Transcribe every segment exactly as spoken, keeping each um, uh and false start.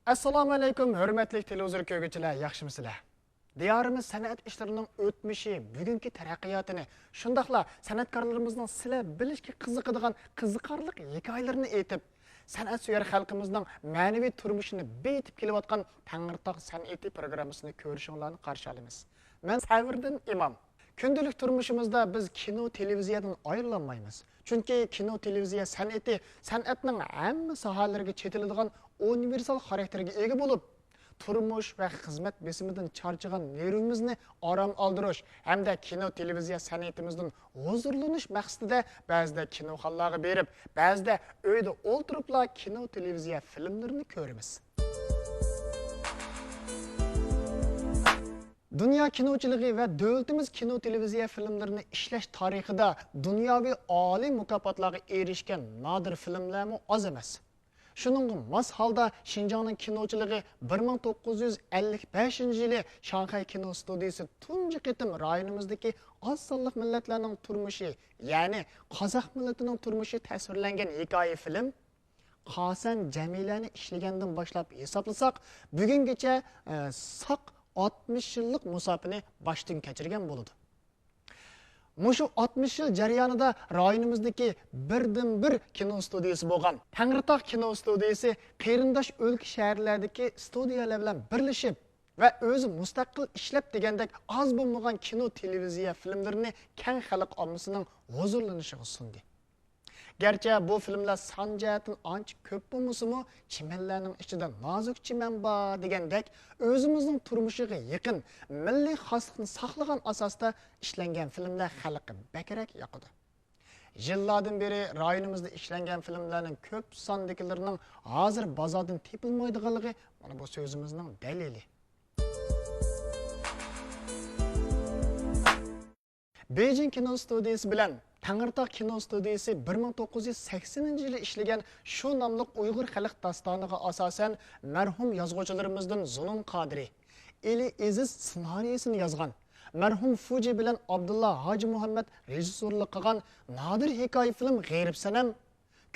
ئەسسالامۇ ئەلەيكۇم، ھۆرمەتلىك تېلېۋىزور كۆرگۈچىلەر، ياخشىمۇسىلەر؟ دىيارىمىز سەنئەت ئىشلىرىنىڭ ئۆتمۈشى، بۈگۈنكى تەرەققىياتىنى، شۇنداقلا سەنئەتكارلىرىمىزنىڭ سىلەر بىلىشكە قىزىقىدىغان قىزىقارلىق ھېكايىلىرىنى ئېيتىپ، سەنئەتسۆيەر خەلقىمىزنىڭ مەنىۋى تۇرمۇشىنى بېيىتىپ كېلىۋاتقان تەڭرىتاغ سەنئىتى پروگراممىسىنى كۆرۈشۈڭلارنى قارشى ئالىمىز. مەن سەۋرىدىن ئىمام. كۈندىلىك تۇرمۇشىمىزدا بىز كىنو، تېلېۋىزىيەدىن ئايرىلالمايمىز. چۈنكى كىنو، تېلېۋىزىيە سەنئىتى سەنئەتنىڭ ھەممە ساھەلىرىگە چېتىلىدىغان ئۇنىۋېرسال خاراكتېرگە ئىگە بولۇپ، تۇرمۇش ۋە خىزمەت بېسىمىدىن چارچىغان نېرۋىمىزنى ئارام ئالدۇرۇش ھەمدە كىنو، تېلېۋىزىيە سەنئىتىمىزدىن ھۇزۇرلىنىش مەقسىتىدە بەزىدە كىنوخانىلارغا بېرىپ، بەزىدە ئۆيدە ئولتۇرۇپلا كىنو، تېلېۋىزىيە فىلىملىرىنى كۆرىمىز. دۇنيا كىنوچىلىقى ۋە دۆلىتىمىز كىنو، تېلېۋىزىيە فىلىملىرىنى ئىشلەش تارىخىدا دۇنياۋى ئالىي مۇكاپاتلارغا ئېرىشكەن نادىر فىلىملەرمۇ ئاز ئەمەس. شۇنىڭغا ماس ھالدا شىنجاڭنىڭ كىنوچىلىقى بىر مىڭ توققۇز يۈز ئەللىك بەشىنچى يىلى شاڭخەي كىنو ستۇدىيىسى تۇنجى قېتىم رايونىمىزدىكى ئاز سانلىق مىللەتلەرنىڭ تۇرمۇشى، يەنى قازاق مىللىتىنىڭ تۇرمۇشى تەسۋىرلەنگەن ھېكايە فىلىم، قاسەن جەمىلەنى ئىشلىگەندىن باشلاپ ھېسابلىساق، بۈگۈنگىچە، ئە، ساق ئاتمىش يىللىق مۇساپىنى باشتىن كەچۈرگەن بولىدۇ. مۇشۇ ئاتمىش يىل جەريانىدا رايونىمىزدىكى بىردىنبىر كىنو ستۇدىيىسى بولغان تەڭرىتاغ كىنو ستۇدىيىسى قېرىنداش ئۆلكە شەھەرلەردىكى ستۇدىيەلەر بىلەن بىرلىشىپ ۋە ئۆزى مۇستەقىل ئىشلەپ دېگەندەك ئاز بولمىغان كىنو، تېلېۋىزىيە فىلىملىرىنى كەڭ خەلق ئاممىسىنىڭ ھۇزۇرلىنىشىغا سۇندى. گەرچە بۇ فىلىملەر سان جەھەتتىن ئانچە كۆپ بولمىسىمۇ، چىمەنلەرنىڭ ئىچىدە نازۇك چىمەن بار دېگەندەك، ئۆزىمىزنىڭ تۇرمۇشىغا يېقىن، مىللىي خاسلىقنى ساقلىغان ئاساستا ئىشلەنگەن فىلىملەر خەلققە بەكرەك ياقىدۇ. يىللاردىن بېرى رايونىمىزدا ئىشلەنگەن فىلىملەرنىڭ كۆپ ساندىكىلىرىنىڭ ھازىر بازاردىن تېپىلمايدىغانلىقى مانا بۇ سۆزىمىزنىڭ دەلىلى. بېيجىڭ كىنو ستۇدىيىسى بىلەن تەڭرىتاغ كىنو ستۇدىيىسى بىر مىڭ توققۇز يۈز سەكسىنىنچى يىلى ئىشلىگەن شۇ ناملىق ئۇيغۇر خەلق داستانىغا ئاساسەن، مەرھۇم يازغۇچىلىرىمىزدىن زۇنۇن قادىرى، ئېلى ئېزىز سېنارىيىسىنى يازغان، مەرھۇم فۇجى بىلەن ئابدۇللا ھاجى مۇھەممەد رېژىسسورلۇق قىلغان نادىر ھېكايە فىلىم غېرىب سەنەم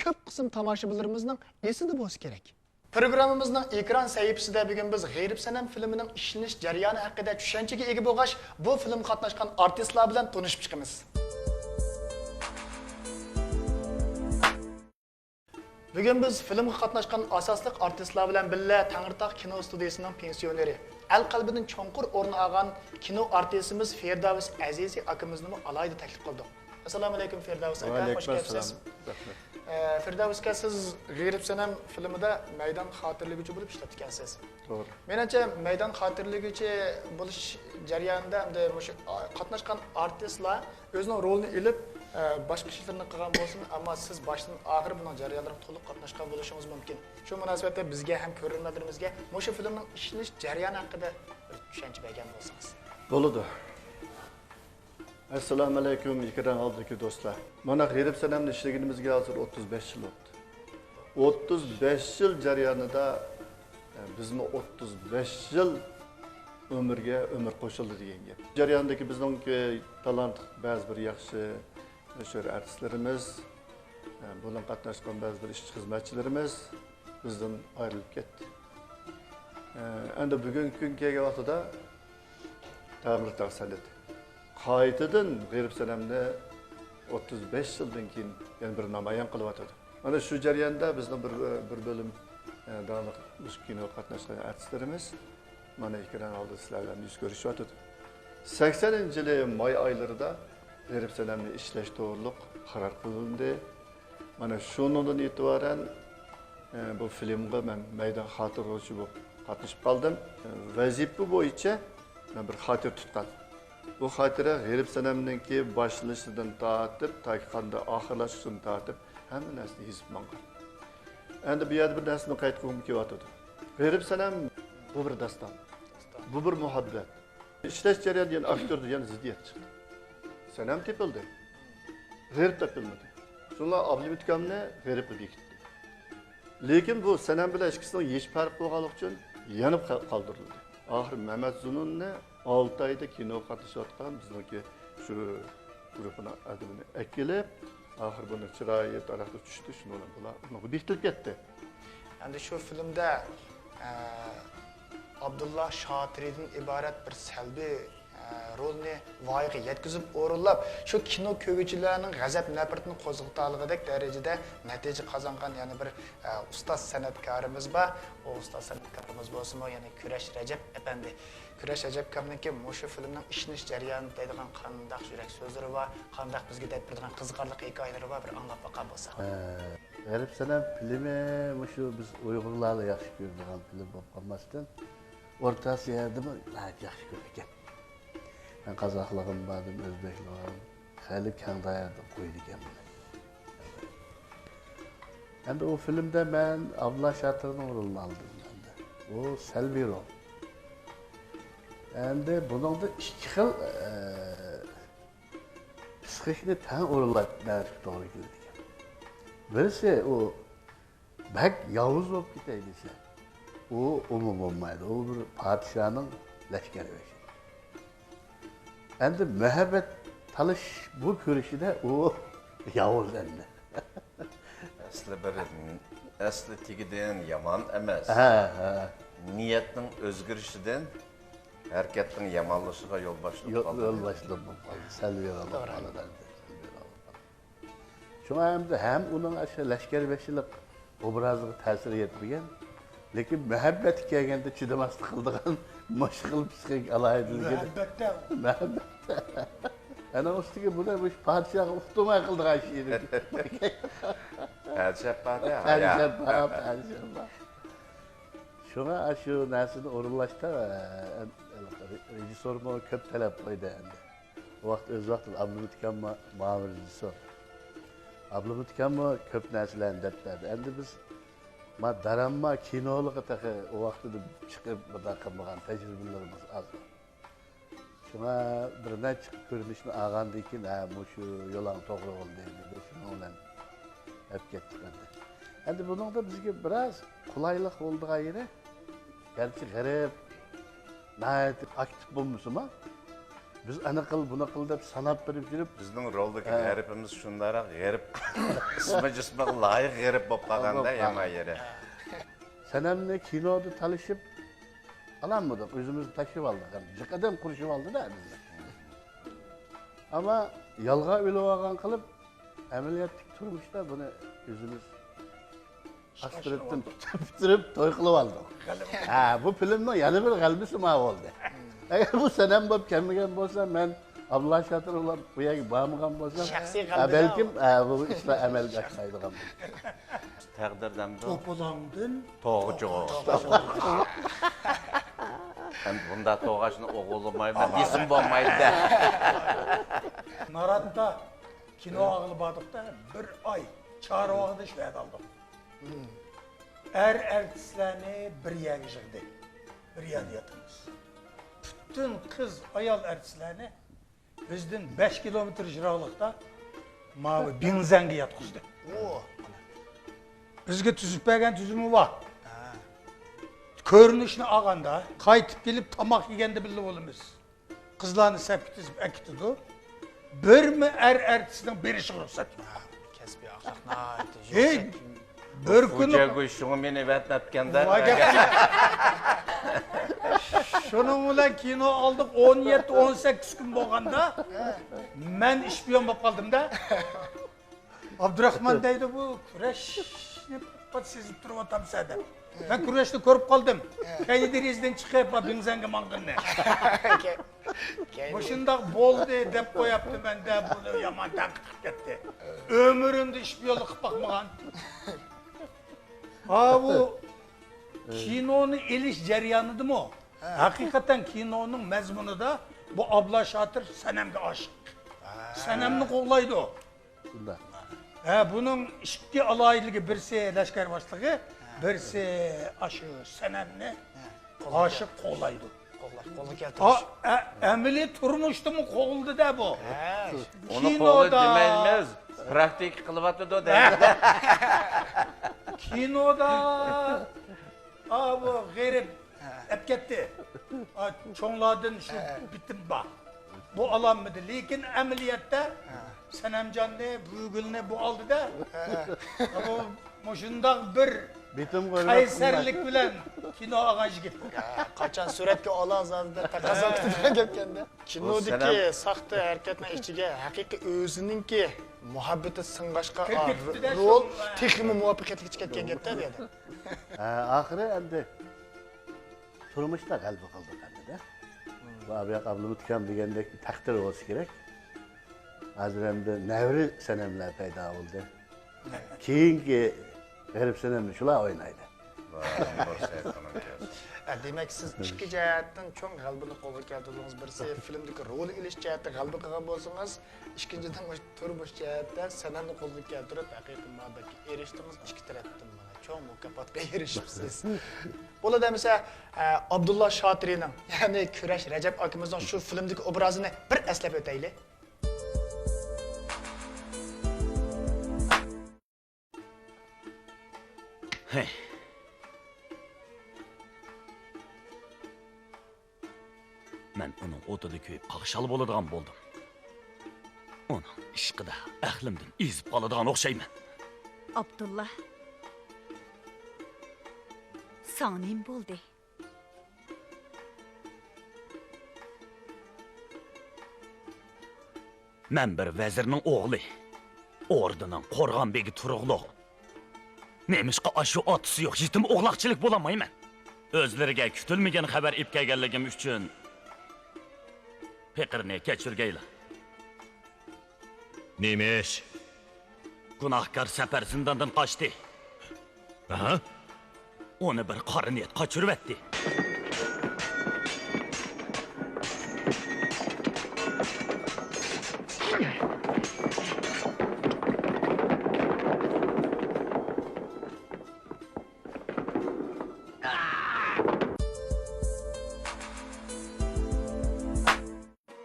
كۆپ قىسىم تاماشىبىنلىرىمىزنىڭ ئېسىدە بولسا كېرەك. پروگراممىمىزنىڭ ئېكران سەھىپىسىدە بۈگۈن بىز غېرىب سەنەم فىلىمىنىڭ ئىشلىنىش جەريانى ھەققىدە چۈشەنچىگە ئىگە بولغاچ، بۇ فىلىمغا قاتناشقان ئارتىسلار بىلەن تونۇشۇپ چىقىمىز. بۈگۈن بىز فىلىمغا قاتناشقان ئاساسلىق ئارتىسلار بىلەن بىللە تەڭرىتاغ كىنو ستۇدىيىسىنىڭ پېنسىيونېرى، ئەل قەلبىدىن چوڭقۇر ئورۇن ئالغان كىنو ئارتىسىمىز فىردەۋس ئەزىزى ئاكىمىزنىمۇ ئالاھىدە تەكلىپ قىلدۇق. ئەسسالامۇئەلەيكۇم، فىردەۋس ئاكا، خوش كەپسىز. ئە، فىردەۋس ئاكا، سىز غېرىب سەنەم فىلىمىدا مەيدان خاتىرىلىگۈچى بولۇپ ئىشلەپتىكەنسىز. توغرا. مېنىڭچە، مەيدان خاتىرىلىگۈچى بولۇش جەريانىدا ئەمدى مۇشۇ، ئا، قاتناشقان ئارتىسلار ئۆزىنىڭ رولىنى ئېلىپ، ئە، باشقا ئىشلىرىنى قىلغان بولسىمۇ، ئەمما سىز باشتىن ئاخىر بۇنىڭ جەريانلىرىغا تولۇق قاتناشقان بولۇشىڭىز مۇمكىن. شۇ مۇناسىۋەتتە بىزگە ھەم كۆرۈرمەنلىرىمىزگە مۇشۇ فىلىمنىڭ ئىشلىنىش جەريانى ھەققىدە بىر چۈشەنچە بەرگەن بولسىڭىز. بولىدۇ. ئەسسالامۇئەلەيكۇم، ئېكران ئالدىدىكى دوستلار. مانا، غېرىب سەنەمنى ئىشلىگىنىمىزگە ھازىر ئوتتۇز بەش يىل بولدى. ئوتتۇز بەش يىل جەريانىدا، ئە، بىزمۇ ئوتتۇز بەش يىل ئۆمۈرگە ئۆمۈر قوشۇلدى دېگەن گەپ. جەرياندىكى بىزنىڭكى تالانتلىق بەزى بىر ياخشى مەشھۇر ئارتىسلىرىمىز، ئە، بۇنىڭ قاتناشقان بەزى بىر ئىشچى خىزمەتچىلىرىمىز بىزدىن ئايرىلىپ كەتتى. ئە، ئەمدى بۈگۈنكى كۈنگە كەلگەن ۋاقتىدا تەڭرىتاغ سەنئىتى قايتىدىن غېرىب سەنەمنى ئوتتۇز بەش يىلدىن كېيىن يەنە بىر نامايان قىلىۋاتىدۇ. مانا شۇ جەرياندا بىزنىڭ بىر، بىر بۆلۈم، ئە، داڭلىق مۇشۇ كىنوغا قاتناشقان ئارتىسلىرىمىز مانا ئېكران ئالدىدا سىلەر بىلەن يۈز كۆرۈشۈۋاتىدۇ. سەكسەنىنچى يىلى ماي ئايلىرىدا غېرىب سەنەمنى ئىشلەش توغرۇلۇق قارار قىلىندى. مانا شۇنىڭدىن ئېتىبارەن، ئە، بۇ فىلىمغا مەن مەيدان خاتىرىلىگۈچى بولۇپ قاتنىشىپ قالدىم. ئە، ۋەزىپە بويىچە مەن بىر خاتىرە تۇتقان. بۇ خاتىرە غېرىب سەنەمنىڭكى باشلىنىشىدىن تارتىپ، تاكى قاندا ئاخىرلاشقىسىدىن تارتىپ ھەممە نەرسىنى يېزىپ ماڭغان. ئەمدى بۇ يەردە بىر نەرسىنى قەيت قىلغۇم كېلىۋاتىدۇ. غېرىب سەنەم بۇ بىر داستان. بۇ بىر مۇھەببەت. ئىشلەش جەريانىدا يەنە ئاكتيوردا يەنە زىددىيەت چىقتى. سەنەم تېپىلدى. غېرىب تېپىلمىدى. شۇڭا ئابلىمىت ئۇكامنى غېرىبقا بېكىتتى. لېكىن بۇ سەنەم بىلەن ئىككىسىنىڭ يېشى پەرق بولغانلىقى ئۈچۈن يەنە قا-، قالدۇرۇلدى. ئاخىر مەمەت زۇنۇننى ئالتە ئايدا كىنوغا قاتنىشىۋاتقان بىزنىڭكى شۇ گۇرۇپپىنىڭ ئادىمىنى ئەكېلىپ، ئاخىر بۇنىڭ چىرايى تاراققا چۈشتى، شۇنىڭ بىلەن بۇلار ئۇنىڭغا بېكىتىلىپ كەتتى. ئەمدى شۇ فىلىمدە ئابدۇللا شاتىرىدىن ئىبارەت بىر سەلبىي رولنى ۋايىغا يەتكۈزۈپ ئورۇنلاپ، شۇ كىنو كۆرگۈچىلەرنىڭ غەزەپ نەپرىتىنى قوزغىتالىغۇدەك دەرىجىدە نەتىجە قازانغان يەنە بىر ئۇستاز سەنئەتكارىمىز بار. ئۇ ئۇستاز سەنئەتكارىمىز بولسىمۇ يەنە كۈرەش رەجەپ ئەپەندى. كۈرەش رەجەپكامنىڭكى مۇشۇ فىلىمنىڭ ئىشلىنىش جەريانى دەيدىغان قانداق يۈرەك سۆزلىرى بار، قانداق بىزگە دەپ بېرىدىغان قىزىقارلىق ھېكايىلىرى بار، بىر ئاڭلاپ باققان بولساق. ئە، غېرىب سەنەم فىلىمى مۇشۇ بىز ئۇيغۇرلارلا ياخشى كۆرىدىغان فىلىم بولۇپ قالماستىن، ئورتا ئاسىيادىمۇ ناھايىتى ياخشى كۆرىدىكەن. مەن قازاقلىقىم بار دېدىم، ئۆزبەكلىكىم بار. خېلى كەڭ دائىرىدە قويىدىكەن بۇنى. ئەمدى ئۇ فىلىمدە مەن ئابدۇللا شاتىرنىڭ رولىنى ئالدىم ئەمدى. ئۇ سەلبىي رول. ئەمدى بۇنىڭدا ئىككى خىل، ئە، پسىخىكىنى تەڭ ئورۇنلاپ بېرىشكە توغرا كېلىدىكەن. بىرسى ئۇ بەك ياۋۇز بولۇپ كېتەي دېسە، ئۇ ئۇمۇ بولمايدۇ. ئۇ بىر پادىشاھنىڭ لەشكەربېشى. ئەمدى مۇھەببەت تالىشىش بۇ كۆرۈشىدە ئۇ ياۋۇز ئەمدى. ئەسلى بىر، ئەسلى تېگىدىن يامان ئەمەس. ھە، ھە. نىيەتنىڭ ئۆزگىرىشىدىن ھەرىكەتنىڭ يامانلىشىشىغا يول باشلىق يول، بولغان. يول باشلىق بولۇپ قالدى. سەلبىي رول بولۇپ قالدى. شۇڭا ئەمدى ھەم ئۇنىڭ ئاشۇ لەشكەربېشىلىق ئوبرازىغا تەسىر يەتمىگەن، لېكىن مۇھەببەتكە كەلگەندە چىدىماسلىق قىلىدىغان مۇشۇ خىل پسىخىك ئالاھىدىلىكى. مۇھەببەتتە. مۇھەببەتتە. ئەنە ئۇستىكى بۇنى مۇشۇ پادىشاھقا ئۇقتۇرماي قىلىدىغان ئىش ئىدى. پەلسەپە بار-دە، پەلسەپە بار، پەلسەپە بار. شۇڭا ئاشۇ نەرسىنى ئورۇنلاشتا، ئە، رېژىسسورمۇ كۆپ تەلەپ قويدى ئەمدى. ئۇ ۋاقىت، ئۆز ۋاقتىدا ئابلىمىت ئاكاممۇ ماۋۇ رېژىسسور. ئابلىمىت ئاكاممۇ كۆپ نەرسىلەرنى دەپ بەردى. ئەمدى بىز ما دىراما، كىنولۇقى تېخى ئۇ ۋاقتىدا چىقىپ مۇنداق قىلمىغان تەجرىبىلىرىمىز ئاز. شۇڭا بىر نەچچە كۆرۈنۈشنى ئالغاندىن كېيىن، ھە، مۇشۇ يولۇڭ توغرا بولدى دېدى، شۇنىڭ بىلەن ئەپ كەتتۇق ئەمدى. ئەمدى بۇنىڭدا بىزگە بىراز قولايلىق بولىدىغان يېرى، گەرچە غېرىب، ناھايىتى ئاكتىپ بولمىسىمۇ، بىز ئانا قىل، بۇنا قىل دەپ ساناپ بېرىپ يۈرۈپ، بىزنىڭ رولدىكى ھە. غېرىبىمىز شۇنداقراق غېرىب، ئىسمى جىسمىغا لايىق غېرىب بولۇپ قالغاندا بولۇپ قالغان. يامان يېرى. سەنەمنى كىنودا تالىشىپ ئالالمىدۇق، ئۆزىمىز تاشلىۋالدۇق. جىق ئادەم قۇرۇشۇۋالدى-دە بىزنى. ئەمما يالغان ئۆلۈۋالغان قىلىپ، ئەمەلىيەتتىكى تۇرمۇشتا بۇنى ئۆزىمىز ئاستىرتتىن پۈتتۈرۈپ توي قىلىۋالدۇق. ھە، بۇ فىلىمنىڭ يەنە بىر غەلىبىسى ما بولدى. ئەگەر بۇ سەنەم بولۇپ كەلمىگەن بولسا، مەن ئابدۇللا شاتىر بىلەن بۇ يەرگە بارمىغان بولسام، شەخسىي ھە، غەلىبە. بەلكىم، ھە، بۇ ئىشلار ئەمەلگە ئاشمايدىغان بولدى. تەقدىر دەمدۇ؟ توپىلاڭدىن توغا چوغا. ئەمدى بۇنداق توغاشنى ئوغۇللىمايمەن دېسىمۇ بولمايدۇ-دە. ناراتتا كىنو ئاغىلى باردۇق-دە، بىر ئاي چارۋاغدا شۇ يەردە ئالدۇق. ئەر ئارتىسلارنى بىر يەرگە يىغدى. بىر يەردە ياتىمىز. پۈتۈن قىز، ئايال ئارتىسلارنى بىزدىن بەش كىلومېتىر يىراقلىقتا ماۋۇ بىڭزەنگە ياتقۇزدى. ئۇ. بىزگە تۈزۈپ بەرگەن تۈزۈمى بار. ھە. كۆرۈنۈشنى ئالغاندا، قايتىپ كېلىپ تاماق يېگەندە بىللە بولىمىز. قىزلارنى سەپكە تىزىپ ئەكېتىدۇ. بىرمۇ ئەر ئارتىسنىڭ بېرىشىغا رۇخسەت يوق. ھە، كەسپىي ئەخلاق ناھايىتى ھېي، يۈكسەك. بىر كۈنى خوجا گۇي شۇڭا مېنى ئەۋەتمەپتىكەن-دە. شۇنىڭ بىلەن كىنو ئالدۇق، ئون يەتتە، ئون سەككىز كۈن بولغاندا، مەن ئىشپىيون بولۇپ قالدىم-دە. ئابدۇراخمان دەيدۇ، بۇ كۈرەشنى پات سېزىپ تۇرۇۋاتامسەن دەپ. مەن كۈرەشنى كۆرۈپ قالدىم. كەينى دېرىزىدىن چىقىپ، بىڭزەنگە ماڭغىنىنى. مۇشۇنداق بولدى دەپ قوياپتىمەن-دە، بۇنى يامان تەنقىد قىلىپ كەتتى. ئۆمرۈمدە ئىشپىيونلۇق قىلىپ باقمىغان. ھا، بۇ كىنونى ئېلىش جەريانىدىمۇ، ھەقىقەتەن كىنونىڭ مەزمۇنىدا بۇ ئابلا شاتىر سەنەمگە ئاشىق. سەنەمنى قوغلايدۇ. شۇنداق. ھە، بۇنىڭ ئىككى ئالاھىدىلىكى، بىرسى لەشكەر باشلىقى، بىرسى ئاشۇ سەنەمنى ئاشىق قوغلايدۇ. قوغلاش، قولغا ئا، كەلتۈرۈش. ئە، ئەمەلىي تۇرمۇشتىمۇ قوغلىدى-دە بۇ. ھە. ئۇنى قوغلىدى كىنودا دېمەيمىز، پراكتىكا قىلىۋاتىدۇ دەيمىز. كىنودا، ئا، بۇ غېرىب ئەپ كەتتى. ئا، چوڭلاردىن شۇ بىتىم بار. بۇ ئالالمىدى. لېكىن ئەمەلىيەتتە سەنەمجاننى، بۈگۈلنى بۇ ئالدى-دە. بۇ مۇشۇنداق بىر بېتىم قويۇپ قەيسەرلىك بىلەن كىنو ئالغان يىگىت. ھە، قاچان سۈرەتكە ئالىسىز دەپ تەقەززا كۈتىدىغان گەپكەندە. كىنودىكى سەنەم ساختا ھەرىكەتنىڭ ئىچىگە ھەقىقىي ئۆزىنىڭكى مۇھەببىتى سىڭغاچقا، كىرىپ كېتىپتۇ-دە، رول شۇ. تېخىمۇ مۇۋەپپەقىيەتلىك چىقىپ كەتكەن گەپتە بۇ يەردە. ھە، ئاخىرى ئەمدى تۇرمۇشتا غەلىبە قىلدۇق ئەمدىدە. بۇ ئابىياق ئابلىمىت ئاكام دېگەندەك تەقدىر بولسا كېرەك. ھازىر ئەمدى نەۋرە سەنەملەر پەيدا بولدى. كېيىنكى غېرىب سەنەمنى شۇلار ئوينايدۇ. ۋاي، بىر سەھىپىنىڭ كەلسۇن. ئە، دېمەك، سىز ئىككى جەھەتتىن چوڭ غەلىبىنى قولغا كەلتۈردىڭىز. بىرسى، فىلىمدىكى رول ئېلىش جەھەتتە غەلىبە قىلغان بولسىڭىز، ئىككىنچىدىن، مۇشۇ تۇرمۇش جەھەتتە سەنەمنى قولغا كەلتۈرۈپ، ھەقىقىي مۇۋەپپەقىيەتكە ئېرىشتىڭىز. ئىككى تەرەپتىن مانا چوڭ مۇكاپاتقا ئېرىشىپسىز. بولىدۇ ئەمىسە، ئە، ئابدۇللا شاتىرىنىڭ، يەنى كۈرەش رەجەپ ئاكىمىزنىڭ شۇ فىلىمدىكى ئوبرازىنى بىر ئەسلەپ ئۆتەيلى. ھەي. مەن ئۇنىڭ ئوتىدا كۆيۈپ قاقشال بولىدىغان بولدۇم. ئۇنىڭ ئىشقىدا ئەقلىمدىن ئېزىپ قالىدىغان ئوخشايمەن. ئابدۇللا، ساڭا نېمە بولدى؟ مەن بىر ۋەزىرنىڭ ئوغلى، ئوردىنىڭ قورغان بېگى تۇرۇقلۇق. نېمىشقا ئاشۇ ئاتىسى يوق يېتىم ئوغلاقچىلىك بولالمايمەن؟ ئۆزلىرىگە كۈتۈلمىگەن خەۋەر ئېلىپ كەلگەنلىكىم ئۈچۈن پېقىرنى كەچۈرگەيلا. نېمە ئىش؟ گۇناھكار سەپەر زىنداندىن قاچتى. ھە؟ ئۇنى بىر قارا نىيەت قاچۇرۇۋەتتى.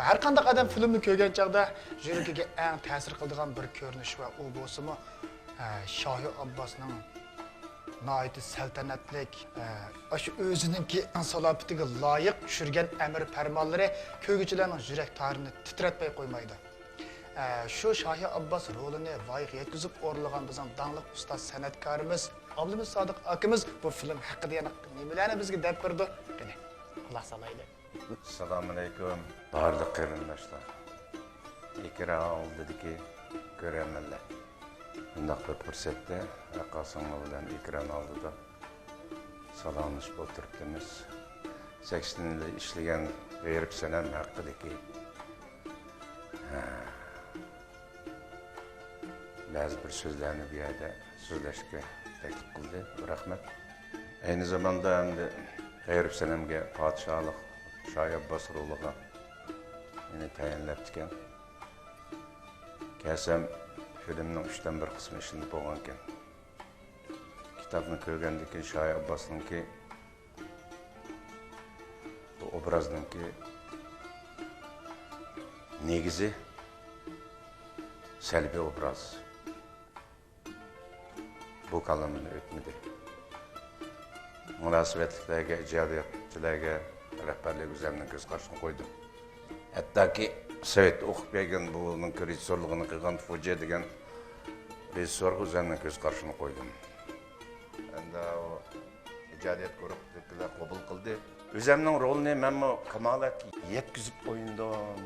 ھەرقانداق ئادەم فىلىمنى كۆرگەن چاغدا يۈرىكىگە ئەڭ تەسىر قىلىدىغان بىر كۆرۈنۈش ۋە ئۇ بولسىمۇ، ئە، شاھى ئابباسنىڭ ناھايىتى سەلتەنەتلىك، ئە، ئاشۇ ئۆزىنىڭكى سالاپىتىگە لايىق چۈشۈرگەن ئەمىر پەرمانلىرى كۆرگۈچىلەرنىڭ يۈرەك تارىنى تىترەتمەي قويمايدۇ. ئە، شۇ شاھى ئابباس رولىنى ۋايىغا يەتكۈزۈپ ئورۇنلىغان بىزنىڭ داڭلىق ئۇستاز سەنئەتكارىمىز ئابلىمىت سادىق ئاكىمىز بۇ فىلىم ھەققىدە يەنە نېمىلەرنى بىزگە دەپ بېرىدۇ؟ قېنى، قۇلاق سالايلى. ئەسسالامۇئەلەيكۇم، بارلىق قېرىنداشلار. ئېكران ئالدىدىكى كۆرەرمەنلەر. بۇنداق بىر پۇرسەتتە ئاقا سىڭلى بىلەن ئېكران ئالدىدا سالاملىشىپ ئولتۇرۇپتىمىز. سەكسەن يىل ئىشلىگەن غېرىب سەنەم ھەققىدىكى، ھە، بەزى بىر سۆزلەرنى بۇ يەردە سۆزلەشكە تەكلىپ قىلدى. رەھمەت. ئەينى زاماندا ئەمدى غېرىب سەنەمگە پادىشاھلىق، شاھى ئابباس رولىغا مېنى تەيىنلەپتىكەن. كەلسەم، فىلىمنىڭ ئۈچتىن بىر قىسمى ئىشلىنىپ بولغانىكەن. كىتابنى كۆرگەندىن كېيىن شاھى ئابباسنىڭكى، بۇ ئوبرازنىڭكى نېگىزى سەلبىي ئوبراز. بۇ كاللامدىن ئۆتمىدى. مۇناسىۋەتلىكلەرگە، ئىجادىيەتچىلەرگە، رەھبەرلەرگە ئۆزۈمنىڭ كۆز قارىشىنى قويدۇم. ھەتتاكى سوۋېتتا ئوقۇپ كەلگەن بۇنىڭ رېژىسسورلۇقىنى قىلغان فۇجى دېگەن رېژىسسورغا ئۆزۈمنىڭ كۆز قارىشىنى قويدۇم. ئەمدى ئۇ ئىجادىيەت گۇرۇپپىدىكىلەر قوبۇل قىلدى. ئۆزۈمنىڭ رولىنى مەنمۇ كامالەتكە يەتكۈزۈپ ئوينىدىم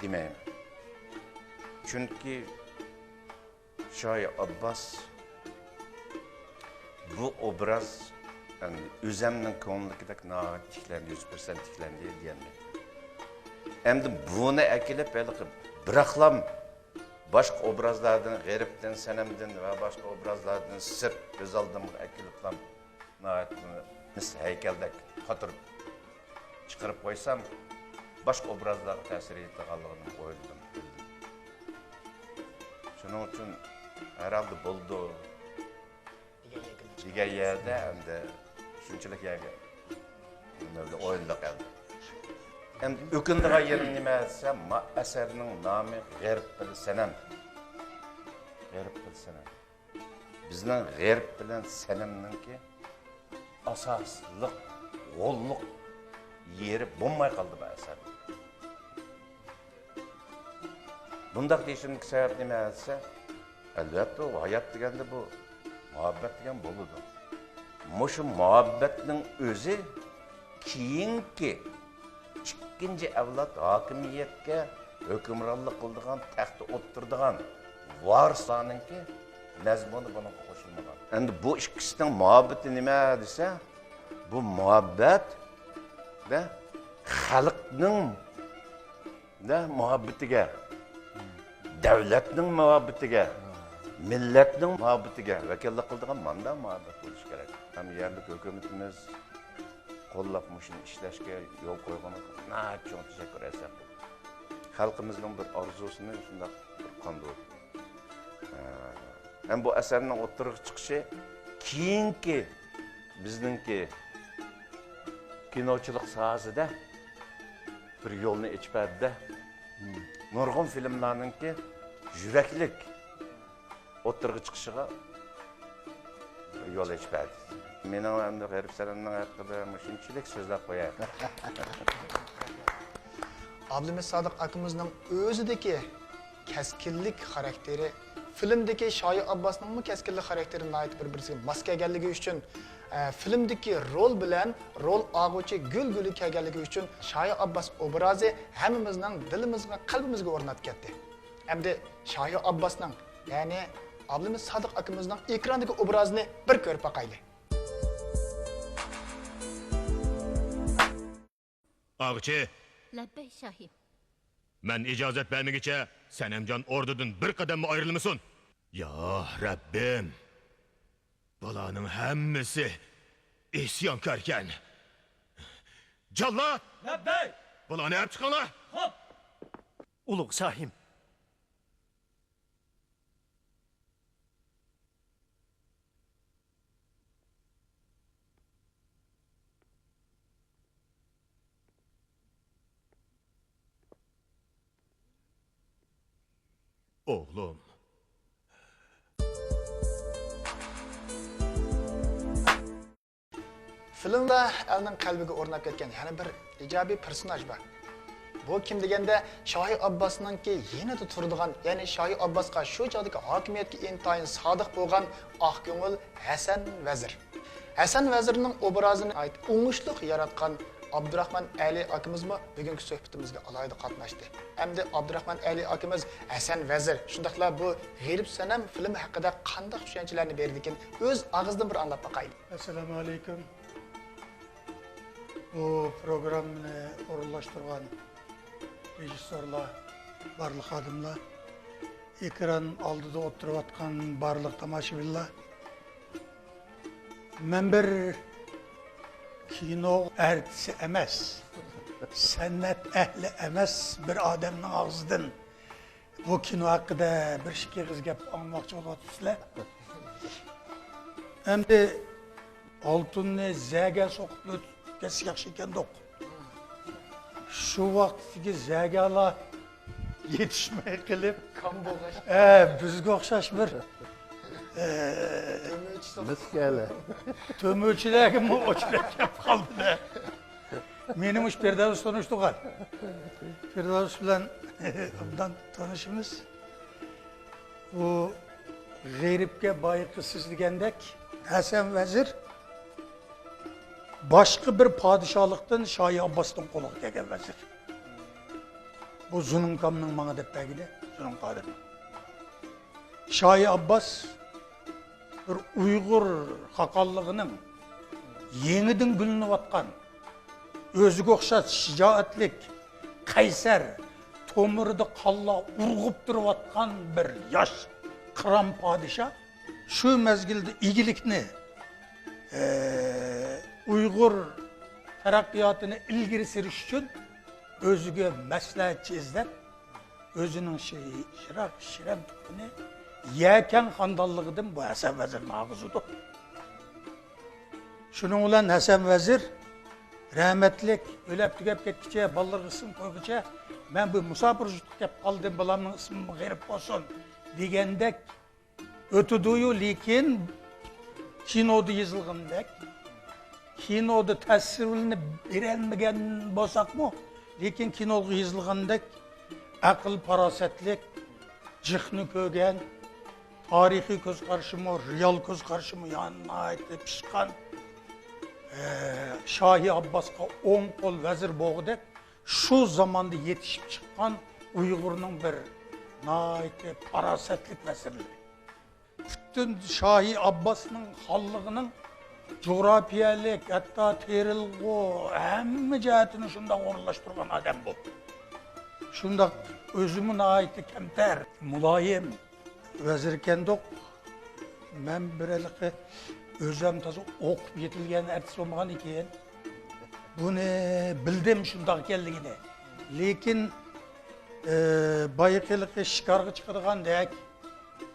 دېمەيمەن. چۈنكى شاھى ئابباس بۇ ئوبراز، يەنى ئۆزەمنىڭ كۆڭلىدىكىدەك ناھايىتى تىكلەندى، يۈز پىرسەنت تىكلەندى دېيەلمەيمەن. ئەمدى بۇنى ئەكېلىپ ھېلىقى بىراقلام باشقا ئوبرازلاردىن، غېرىبتىن، سەنەمدىن ۋە باشقا ئوبرازلاردىن سىرت كۆز ئالدىمغا ئەكېلىپلام ناھايىتى مىس ھەيكەلدەك قاتۇرۇپ چىقىرىپ قويسام، باشقا ئوبرازلارغا تەسىر يېتىدىغانلىقىنى ئويلىدىم، بىلدىم. شۇنىڭ ئۈچۈن ھەرھالدا بولىدۇ دېگەن يەردە ئەمدى شۇنچىلىك يەرگە ئويلىدۇق ئەمدى. ئەمدى ئۆكۈنىدىغان يېرى نېمە دېسە، ما ئەسەرنىڭ نامى غېرىب بىل سەنەم. غېرىب بىل سەنەم. بىزنىڭ غېرىب بىلەن سەنەمنىڭكى ئاساسلىق، غوللۇق يېرى بولماي قالدى بۇ ئەسەر. بۇنداق دېيىشىمدىكى سەۋەب نېمە دېسە، ئەلۋەتتە، ئۇ ھايات دېگەندە بۇ مۇھەببەت دېگەن بولىدۇ. مۇشۇ مۇھەببەتنىڭ ئۆزى كېيىنكى ئىككىنچى ئەۋلاد ھاكىمىيەتكە، ھۆكۈمرانلىق قىلىدىغان، تەختتە ئولتۇرىدىغان ۋارىسلارنىڭكى مەزمۇنى بۇنىڭغا قوشۇلمىغان. ئەمدى بۇ ئىككىسىنىڭ مۇھەببىتى نېمە دېسە، بۇ مۇھەببەت دە خەلقنىڭ دە مۇھەببىتىگە، دۆلەتنىڭ مۇھەببىتىگە، مىللەتنىڭ مۇھەببىتىگە ۋەكىللىك قىلىدىغان ماندا مۇھەببەت بولۇشى كېرەك. ھەم يەرلىك ھۆكۈمىتىمىز قوللاپ مۇشۇنى ئىشلەشكە يول قويغىنىغا ناھايىتى چوڭ تەشەككۈر ئېيتساق بولىدۇ. خەلقىمىزنىڭ بىر ئارزۇسىنى شۇنداق بىر قاندۇردى. ھە. ھەم بۇ ئەسەرنىڭ ئوتتۇرىغا چىقىشى كېيىنكى بىزنىڭكى كىنوچىلىق ساھەسىدە بىر يولنى ئېچىپ بەردى-دە. نۇرغۇن فىلىملارنىڭكى يۈرەكلىك ئوتتۇرىغا چىقىشىغا يول ئېچىپ بەردى. مېنىڭ ئەمدى غېرىب سەنەمنىڭ ھەققىدە مۇشۇنچىلىك سۆزلەپ قوياي. ئابلىمىت سادىق ئاكىمىزنىڭ ئۆزىدىكى كەسكىنلىك خاراكتېرى، فىلىمدىكى شاھى ئابباسنىڭمۇ كەسكىنلىك خاراكتېرى ناھايىتى بىر-بىرسىگە ماس كەلگەنلىكى ئۈچۈن، ئە، فىلىمدىكى رول بىلەن رول ئالغۇچى گۈل-گۈلى كەلگەنلىكى ئۈچۈن شاھى ئابباس ئوبرازى ھەممىمىزنىڭ دىلىمىزغا، قەلبىمىزگە ئورناپ كەتتى. ئەمدى شاھى ئابباسنىڭ، يەنى ئابلىمىت سادىق ئاكىمىزنىڭ ئېكراندىكى ئوبرازىنى بىر كۆرۈپ باقايلى. ئاغىچى! لەببەي، شاھىم. مەن ئىجازەت بەرمىگۈچە سەنەمجان ئوردىدىن بىر قەدەممۇ ئايرىلمىسۇن! يا رەببىم! بۇلارنىڭ ھەممىسى ئىسيانكاركەن! جاللات! لەببەي! بۇلارنى ئەپ چىقىڭلار! خوپ! ئۇلۇغ شاھىم! ئوغلۇم. فىلىمدا ئەلنىڭ قەلبىگە ئورناپ كەتكەن يەنە بىر ئىجابىي پېرسوناژ بار. بۇ كىم دېگەندە، شاھى ئابباسنىڭكى يېنىدا تۇرىدىغان، يەنى شاھى ئابباسقا شۇ چاغدىكى ھاكىمىيەتكە ئىنتايىن سادىق بولغان ئاقكۆڭۈل ھەسەن ۋەزىر. ھەسەن ۋەزىرنىڭ ئوبرازىنى ناھايىتى ئوڭۇشلۇق ياراتقان ئابدۇراخمان ئەلى ئاكىمىزمۇ بۈگۈنكى سۆھبىتىمىزگە ئالاھىدە قاتناشتى. ئەمدى ئابدۇراخمان ئەلى ئاكىمىز ھەسەن ۋەزىر، شۇنداقلا بۇ غېرىب سەنەم فىلىمى ھەققىدە قانداق چۈشەنچىلەرنى بېرىدىكىن، ئۆز ئاغزىدىن بىر ئاڭلاپ باقايلى. ئەسسالامۇ ئەلەيكۇم. بۇ پروگراممىنى ئورۇنلاشتۇرغان رېژىسسورلار، بارلىق خادىملار، ئېكران ئالدىدا ئولتۇرۇۋاتقان بارلىق تاماشىبىنلار، مەن بىر كىنو ئارتىسى ئەمەس، سەنئەت ئەھلى ئەمەس بىر ئادەمنىڭ ئاغزىدىن بۇ كىنو ھەققىدە بىر ئىككى ئېغىز گەپ ئاڭلىماقچى بولۇۋاتىسىلەر. ئەمدى ئالتۇننى زەگە سوقۇپ ئۆتكەزسە ياخشى ئىكەندۇق. شۇ ۋاقىتتىكى زەگەلار يېتىشمەي قېلىپ، كام بولغاچ. ئە، بىزگە ئوخشاش بىر، ئە، تۆمۈرچى سوقۇپ. مىسكەلە. تۆمۈرچىلەرگىمۇ ئوچۇرۇپ كەپ قالدى-دە. مېنى مۇشۇ پىردەۋس تونۇشتۇرغان. پىردەۋس بىلەن ئوبدان تونۇشىمىز. ئۇ غېرىبكە بايىقى سىز دېگەندەك، ھەسەن ۋەزىر باشقا بىر پادىشاھلىقتىن شاھى ئابباسنىڭ قولىغا كەلگەن ۋەزىر. بۇ زۇنۇنكامنىڭ ماڭا دەپ بەرگىنى، زۇنۇنكادىن. شاھى ئابباس بىر ئۇيغۇر خاقانلىقىنىڭ يېڭىدىن گۈللىنىۋاتقان، ئۆزىگە ئوخشاش شىجائەتلىك، قەيسەر، تومۇرىدا قانلار ئۇرغۇپ تۇرۇۋاتقان بىر ياش قىران پادىشاھ. شۇ مەزگىلدە ئىگىلىكنى، ئە، ئۇيغۇر تەرەققىياتىنى ئىلگىرى سۈرۈش ئۈچۈن ئۆزىگە مەسلىھەتچى ئىزدەپ، ئۆزىنىڭ شى-، شىراق، شىرەن تۇغقىنى يەكەن خاندانلىقىدىن بۇ ھەسەن ۋەزىرنى ئالغۇزىدۇ. شۇنىڭ بىلەن ھەسەن ۋەزىر رەھمەتلىك ئۆلۈپ تۈگەپ كەتكۈچە، بالىلىرىغا ئىسىم قويغۇچە، مەن بۇ مۇساپىر يۇرتقا كەپ قالدىم، بالامنىڭ ئىسمى غېرىب بولسۇن دېگەندەك ئۆتىدۇيۇ، لېكىن كىنودا يېزىلغاندەك، كىنودا تەسۋىرلىنىپ بېرەلمىگەن بولساقمۇ، لېكىن كىنوغا يېزىلغاندەك ئەقىل-پاراسەتلىك، جىقنى كۆرگەن، تارىخىي كۆز قارىشىمۇ، رېئال كۆز قارىشىمۇ يا-، ناھايىتى پىشقان، ئە، شاھى ئابباسقا ئوڭ قول ۋەزىر بولغۇدەك شۇ زاماندا يېتىشىپ چىققان ئۇيغۇرنىڭ بىر ناھايىتى پاراسەتلىك ۋەزىرلىرى. پۈتۈن شاھى ئابباسنىڭ خانلىقىنىڭ جۇغراپىيەلىك، ھەتتا تېرىلغۇ، ھەممە جەھەتتىن شۇنداق ئورۇنلاشتۇرغان ئادەم بۇ. شۇنداق ئۆزىمۇ ناھايىتى كەمتەر، مۇلايىم ۋەزىركەندۇق. مەن بىر ھېلىقى ئۆزۈم تازا ئوقۇپ يېتىلگەن ئارتىس بولمىغان ئىكەن. بۇنى بىلدىم شۇنداق ئىكەنلىكىنى. لېكىن، ئى، بايىقى ھېلىقى شىكارغا چىقىدىغاندەك،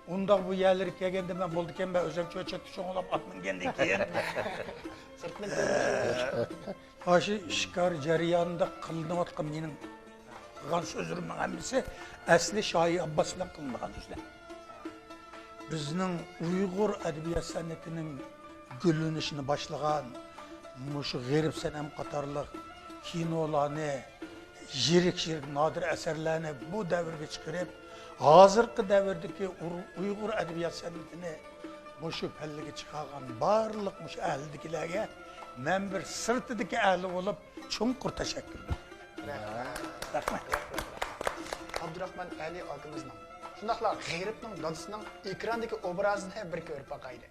ئۇنداق بۇ يەرلەرگە كەلگەندە مەن بولىدىكەن، مەن ئۆزۈم چۆچەككە چوڭلاپ ئات مىنگەندىن كېيىن، سىرتنى ئاشۇ شىكار جەريانىدا قىلىنىۋاتقان مېنىڭ قىلغان سۆزلىرىمنىڭ ھەممىسى ئەسلى شاھى ئابباس بىلەن قىلىنغان سۆزلەر. بىزنىڭ ئۇيغۇر ئەدەبىيات سەنئىتىنىڭ گۈللىنىشىنى باشلىغان مۇشۇ غېرىب سەنەم قاتارلىق كىنولارنى، يىرىك-يىرىك نادىر ئەسەرلەرنى بۇ دەۋرگە چىقىرىپ، ھازىرقى دەۋردىكى ئۇر-، ئۇيغۇر ئەدەبىيات سەنئىتىنى مۇشۇ پەللىگە چىقارغان بارلىق مۇشۇ ئەھلىدىكىلەرگە مەن بىر سىرتىدىكى ئەھلى بولۇپ چوڭقۇر تەشەككۈر بىلدۈرىمەن. رەھمەت. رەھمەت. ئابدۇراخمان ئەلى ئاكىمىزنىڭ، شۇنداقلا غېرىبنىڭ دادىسىنىڭ ئېكراندىكى ئوبرازىنى بىر كۆرۈپ باقايلى.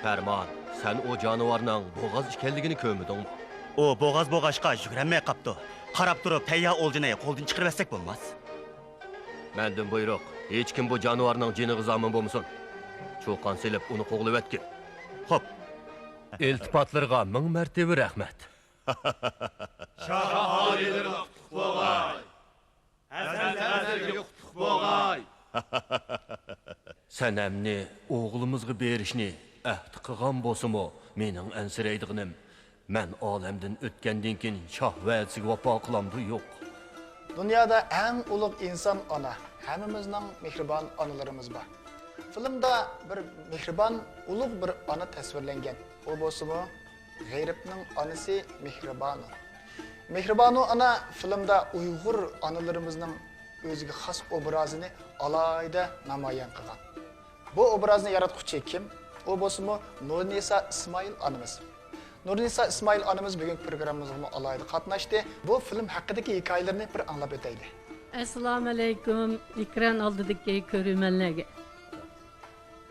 پەرمان، سەن ئۇ جانىۋارنىڭ بوغاز ئىكەنلىكىنى كۆرمىدىڭمۇ؟ ئۇ بوغاز بوغاشقا يۈگۈرەلمەي قاپتۇ. قاراپ تۇرۇپ تەييار ئولجىنى قولدىن چىقىرىۋەتسەك بولماس؟ مەندىن بۇيرۇق، ھېچكىم بۇ جانىۋارنىڭ جېنىغا زامىن بولمىسۇن. چۇقان سېلىپ ئۇنى قوغلىۋەتكىن. خوپ. ئىلتىپاتلىرىغا مىڭ مەرتىۋە رەھمەت. شاھ ئالىيلىرىغا قۇتلۇق بولغاي! ھەسەن سەزگىرگە قۇتلۇق بولغاي! سەنەمنى ئوغلىمىزغا بېرىشنى ئەھدى قىلغان بولسىمۇ، مېنىڭ ئەنسىرەيدىغىنىم، مەن ئالەمدىن ئۆتكەندىن كېيىن شاھ ۋەدىسىگە ۋاپا قىلامدۇ يوق؟ دۇنيادا ئەڭ ئۇلۇغ ئىنسان ئانا، ھەممىمىزنىڭ مېھرىبان ئانىلىرىمىز بار. فىلىمدا بىر مېھرىبان، ئۇلۇغ بىر ئانا تەسۋىرلەنگەن. ئۇ بولسىمۇ غېرىبنىڭ ئانىسى مېھرىبانۇ. مېھرىبانۇ ئانا فىلىمدا ئۇيغۇر ئانىلىرىمىزنىڭ ئۆزىگە خاس ئوبرازىنى ئالاھىدە نامايان قىلغان. بۇ ئوبرازنى ياراتقۇچى كىم؟ ئۇ بولسىمۇ نۇرنىسا ئىسمائىل ئانىمىز. نۇرنىسا ئىسمائىل ئانىمىز بۈگۈنكى پروگراممىمىزغىمۇ ئالاھىدە قاتناشتى. بۇ فىلىم ھەققىدىكى ھېكايىلىرىنى بىر ئاڭلاپ ئۆتەيلى. ئەسسالامۇئەلەيكۇم، ئېكران ئالدىدىكى كۆرۈرمەنلەرگە.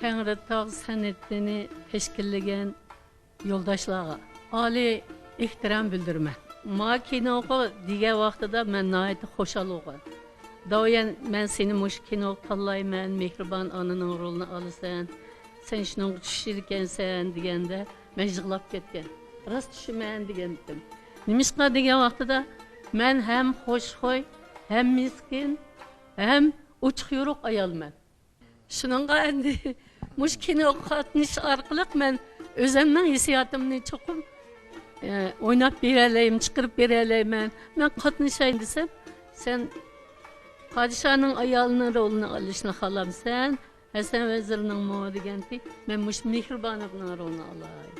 تەڭرىتاغ سەنئىتىنى تەشكىللىگەن يولداشلارغا ئالىي ئېھتىرام بىلدۈرىمەن. ما كىنوغا دېگەن ۋاقتىدا مەن ناھايىتى خۇشال بولغان. داۋيەن، مەن سېنى مۇشۇ كىنوغا تاللايمەن، مېھرىبان ئانىنىڭ رولىنى ئالىسەن، سەن شۇنىڭغا چۈشىدىكەنسەن دېگەندە، مەن يىغلاپ كەتكەن. راست چۈشىمەن دېگەنتىم. نېمىشقا دېگەن ۋاقتىدا، مەن ھەم خۇشخۇي، ھەم مىسكىن، ھەم ئوچۇق يورۇق ئايالمەن. شۇنىڭغا ئەمدى مۇشۇ كىنوغا قاتنىشىش ئارقىلىق مەن ئۆزۈمنىڭ ھېسسىياتىمنى چوقۇم، ئە، ئويناپ بېرەلەيمەن، چىقىرىپ بېرەلەيمەن. مەن قاتنىشاي دېسەم، سەن پادىشاھنىڭ ئايالىنىڭ رولىنى ئېلىشنى خالامسەن، ھەسەن ۋەزىرنىڭمۇ دېگەنتى، مەن مۇشۇ مېھرىبانۇنىڭ رولىنى ئالاي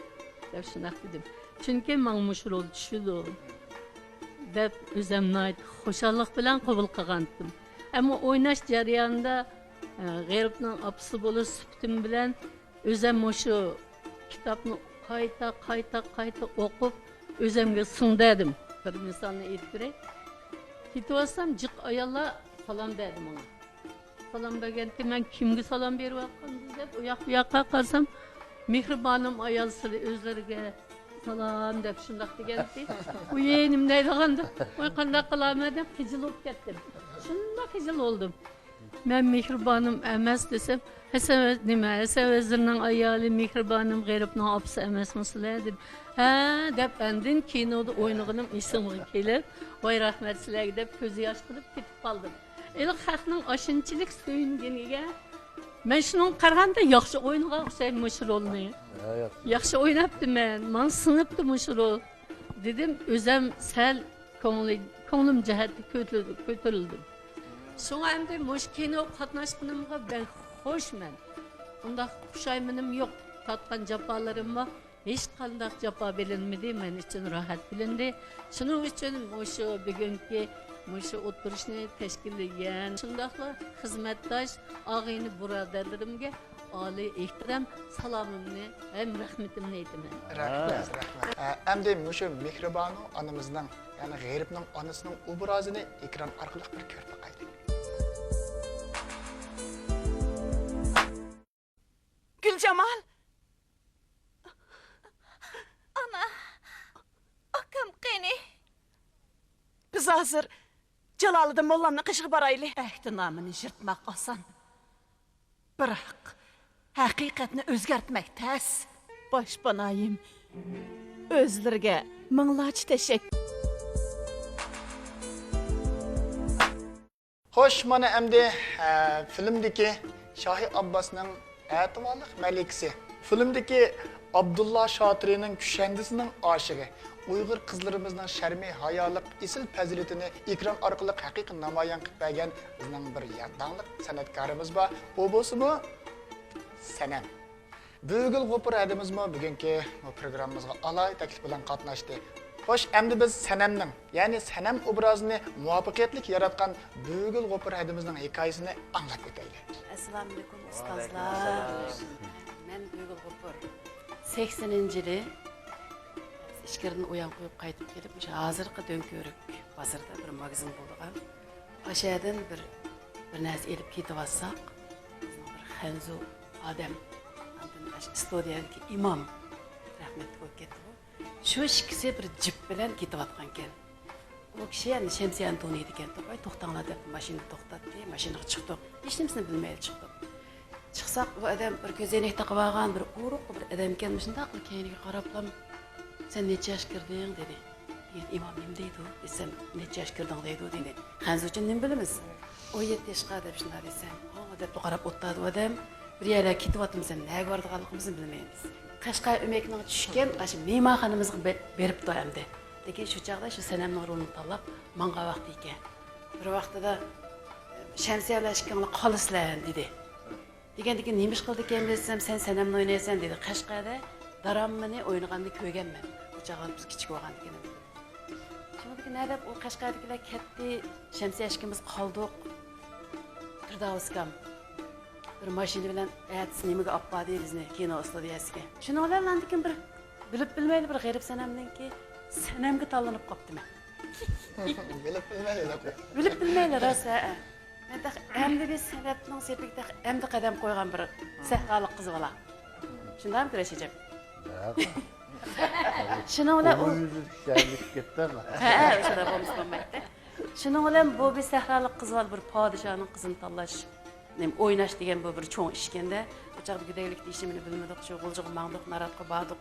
دەپ شۇنداق دېدىم. چۈنكى ماڭا مۇشۇ رول چۈشىدۇ دەپ ئۆزۈم ناھايىتى خۇشاللىق بىلەن قوبۇل قىلغانتىم. ئەمما ئويناش جەريانىدا، ئە، غېرىبنىڭ ئاپىسى بولۇش سۈپىتىم بىلەن ئۆزۈم مۇشۇ كىتابنى قايتا، قايتا، قايتا ئوقۇپ، ئۆزۈمگە سىڭدۈردۈم. بىر مىسالنى ئېيتىپ بېرەي. كېتىۋاتسام جىق ئاياللار سالام بەردى ماڭا. سالام بەرگەنتى، مەن كىمگە سالام بېرىۋاتقاندىم دەپ، ئۇ ياق بۇ ياققا قارىسام، مېھرىبانىم ئايال سىلى ئۆزلىرىگە سالام دەپ شۇنداق دېگەنتى. ئۇي، نېمە دەيدىغاندىم، ۋاي، قانداق قىلارمەن دەپ خىجىل بولۇپ كەتتىم. شۇنداق خىجىل بولدۇم. مەن مېھرىبانىم ئەمەس دېسەم، ھەسەن، نېمە، ھەسەن ۋەزىرنىڭ ئايالى مېھرىبانىم غېرىبنىڭ ئاپىسى ئەمەسمۇ سىلەر دېدى. ھە دەپ، ئاندىن كىنودا ئوينىغىنىم ئېسىمگە كېلىپ، ۋاي، رەھمەت سىلەرگە دەپ كۆز ياش قىلىپ كېتىپ قالدىم. ھېلىقى خەقنىڭ ئاشۇنچىلىك سۆيۈنگىنىگە مەن شۇنىڭغا قارىغاندا ياخشى ئوينىغان ئوخشايمەن مۇشۇ رولنى. ھە، ياخشى. ياخشى ئويناپتىمەن، ماڭا سىڭىپتۇ مۇشۇ رول، دېدىم. ئۆزۈم سەل كۆڭلى-، كۆڭلۈم جەھەتتە كۆتۈرۈلدى، كۆتۈرۈلدۈم. شۇڭا ئەمدى مۇشۇ كىنوغا قاتناشقىنىمغا بەك خۇشمەن. ئۇنداق پۇشايمىنىم يوق. تارتقان جاپالىرىممۇ ھېچقانداق جاپا بىلىنمىدى، مەن ئۈچۈن راھەت بىلىندى. شۇنىڭ ئۈچۈن مۇشۇ بۈگۈنكى مۇشۇ ئولتۇرۇشنى تەشكىللىگەن، شۇنداقلا خىزمەتداش ئاغىنە بۇرادەرلىرىمگە ئالىي ئېھتىرام، سالامىمنى ھەم رەھمىتىمنى ئېيتىمەن. رەھمەت، رەھمەت. ئە، ئەمدى مۇشۇ مېھرىبانۇ ئانىمىزنىڭ، يەنى غېرىبنىڭ ئانىسىنىڭ ئوبرازىنى ئېكران ئارقىلىق بىر كۆرۈپ باقايلى. گۈلجامال! ئانا، ئاكام قېنى؟ بىز ھازىر جالالىدىن موللامنىڭ قېشىغا بارايلى. ئەھدىنامىنى يىرتماق ئاسان، بىراق ھەقىقەتنى ئۆزگەرتمەك تەس. باشپانايىم، ئۆزلىرىگە مىڭلارچە تەشەككۈر. خوش، مانا ئەمدى، ئە، فىلىمدىكى شاھى ئابباسنىڭ ئەتىۋارلىق مەلىكىسى، فىلىمدىكى ئابدۇللا شاتىرىنىڭ كۈشەندىسىنىڭ ئاشىقى، ئۇيغۇر قىزلىرىمىزنىڭ شەرمى ھايالىق ئېسىل پەزىلىتىنى ئېكران ئارقىلىق ھەقىقىي نامايان قىلىپ بەرگەن بىزنىڭ بىر يا-، داڭلىق سەنئەتكارىمىز بار. ئۇ بولسىمۇ سەنەم. بۈگۈل غوپۇر ھەدىمىزمۇ بۈگۈنكى بۇ پروگراممىمىزغا ئالاھىدە تەكلىپ بىلەن قاتناشتى. خوش، ئەمدى بىز سەنەمنىڭ، يەنى سەنەم ئوبرازىنى مۇۋەپپەقىيەتلىك ياراتقان بۈگۈل غوپۇر ھەدىمىزنىڭ ھېكايىسىنى ئاڭلاپ ئۆتەيلى. ئەسسالامۇئەلەيكۇم، ئۇستازلار. ۋەئەلەيكۇمئەسسالام. مەن بۈگۈل غوپۇر. سەكسىنىنچى يىلى ئىچكىرىدىن ئۇيان قويۇپ قايتىپ كېلىپ، مۇشۇ ھازىرقى دۆڭكۆۋرۈك بازىرىدا بىر ماگىزىن بولىدىغان. ئاشۇ يەردىن بىر، بىر نەرسە ئېلىپ كېتىۋاتساق، بىزنىڭ بىر خەنزۇ ئادەم، ئاندىن ئاشۇ ئىستۇدىيەدىكى ئىمام رەھمەتلىك بولۇپ كەتتىغۇ. شۇ ئىككىسى بىر جىپ بىلەن كېتىۋاتقانىكەن. ئۇ كىشى ئەمدى شەمسىيەنى تونۇيدىكەن. ۋاي، توختاڭلار دەپ ماشىنىنى توختاتتى، ماشىنىغا چىقتۇق. ھېچنېمىسىنى بىلمەيلا چىقتۇق. چىقساق، ئۇ ئادەم بىر كۆزەينەك تاقىۋالغان، بىر ئورۇق بىر ئادەمكەن، مۇشۇنداقلا كەينىگە قاراپلا، سەن نەچچە ياش كىردىڭ؟ دېدى. دېگەن ئىمام نېمە دەيدۇ دېسەم، نەچچە ياش كىردىڭ دەيدۇ دېدى. خەنزۇچە نېمە بىلىمىز؟ ئون يەتتە ياشقا دەپ شۇنداق دېسەم، ھو دەپلا قاراپ ئولتۇردى ئۇ ئادەم. بىر يەرلەرگە كېتىۋاتىمىز، نەگە بارىدىغانلىقىمىزنى بىلمەيمىز. قەشقەر ئۆمەكنىڭ چۈشكەن ئاشۇ مېھمانخانىمىزغا بېرىپتۇ ئەمدى. لېكىن شۇ چاغدا شۇ سەنەمنىڭ رولىنى تاللاپ ماڭغان ۋاقتى ئىكەن. بىر ۋاقتىدا، شەمسىيە بىلەن ئىككىڭلار قالىسىلەر دېدى. دېگەندىكىن نېمە ئىش قىلىدىكەن دېسەم، سەن سەنەمنى ئوينايسەن دېدى. قەشقەردە داراممىنى ئوينىغاننى كۆرگەنمەن. ئۇ چاغلار بىز كىچىك بولغاندىكىن. شۇنىڭدىكىن ھە دەپ ئۇ قەشقەردىكىلەر كەتتى. شەمسىيە ئىككىمىز قالدۇق. پىرداۋۇس ئاكام بىر ماشىنا بىلەن ئەتىسى نېمىگە ئاپپاردى بىزنى، كىنو ئىستۇدىيەسىگە. شۇنىڭ بىلەن ئاندىكىن بىر بىلىپ بىلمەيلا بىر غېرىب سەنەمنىڭكى سەنەمگە تاللىنىپ قاپتىمەن. بىلىپ بىلمەيلا. بىلىپ بىلمەيلا، راست، ھە. مەن تېخى ئەمدى بىر سەنئەتنىڭ سېپىگە تېخى ئەمدى قەدەم قويغان بىر سەھرالىق قىز بالا. شۇنداقمۇ، كۈرەش ئىجاب؟ شۇنىڭ بىلەن ئۇ يۈزى كۈچەيلىپ كەتتى. ھە، ھە، شۇنداق بولمىسا بولمايتتى. شۇنىڭ بىلەن بۇ بىر سەھرالىق قىز بالا بىر پادىشاھنىڭ قىزىنى تاللاش، نېمە، ئويناش دېگەن بۇ بىر چوڭ ئىشكەندە. ئۇ چاغدا گۈدەكلىكتە ھېچنېمىنى بىلمىدۇق، شۇ غۇلجىغا ماڭدۇق، ناراتقا باردۇق.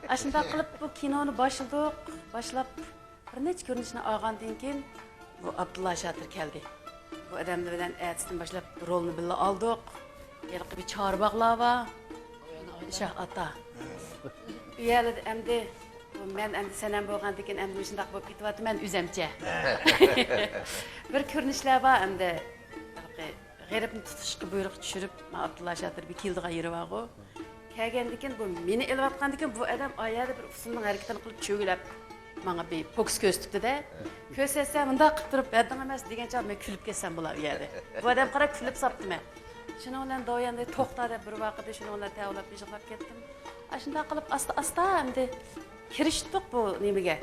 ئاشۇنداق قىلىپ بۇ كىنونى باشلىدۇق، باشلاپ بىر نەچچە كۆرۈنۈشنى ئالغاندىن كېيىن، بۇ ئابدۇللا شاتىر كەلدى. بۇ ئادەم بىلەن ئەتىسىدىن باشلاپ رولنى بىللە ئالدۇق. ھېلىقى بىر چارباغلار بار. شاھ ئاتا. ئۇ يەردە ئەمدى، بۇ مەن ئەمدى سەنەم بولغاندىن كېيىن ئەمدى مۇشۇنداق بولۇپ كېتىۋاتىمەن ئۆزەمچە. بىر كۆرۈنۈشلەر بار ئەمدى. ھېلىقى غېرىبنى تۇتۇشقا بۇيرۇق چۈشۈرۈپ، مانا ئابدۇللا شاتىر بىر كېلىدىغان يېرى بارغۇ. كەلگەندىكىن بۇ مېنى ئېلىۋاتقاندىكىن بۇ ئادەم ئا يەردە بىر ئۇسسۇلنىڭ ھەرىكىتىنى قىلىپ چۆگىلەپ ماڭا بىر پوكۇس كۆرسىتىپتۇ-دە. كۆرسەتسە مۇنداق قىلىپ تۇرۇپ ھەددىڭ ئەمەس دېگەن چاغ مەن كۈلۈپ كەتسەم بۇلار ئۇ يەردە. بۇ ئادەم قاراپ كۈلۈپ ساپتىمەن. شۇنىڭ بىلەن داۋۇ يەنە توختا دەپ بىر ۋارقىرىدى، شۇنىڭ بىلەن تەۋۇلەپ يىغلاپ كەتتىم. ئاشۇنداق قىلىپ ئاستا-ئاستا ئەمدى كىرىشتۇق بۇ نېمىگە.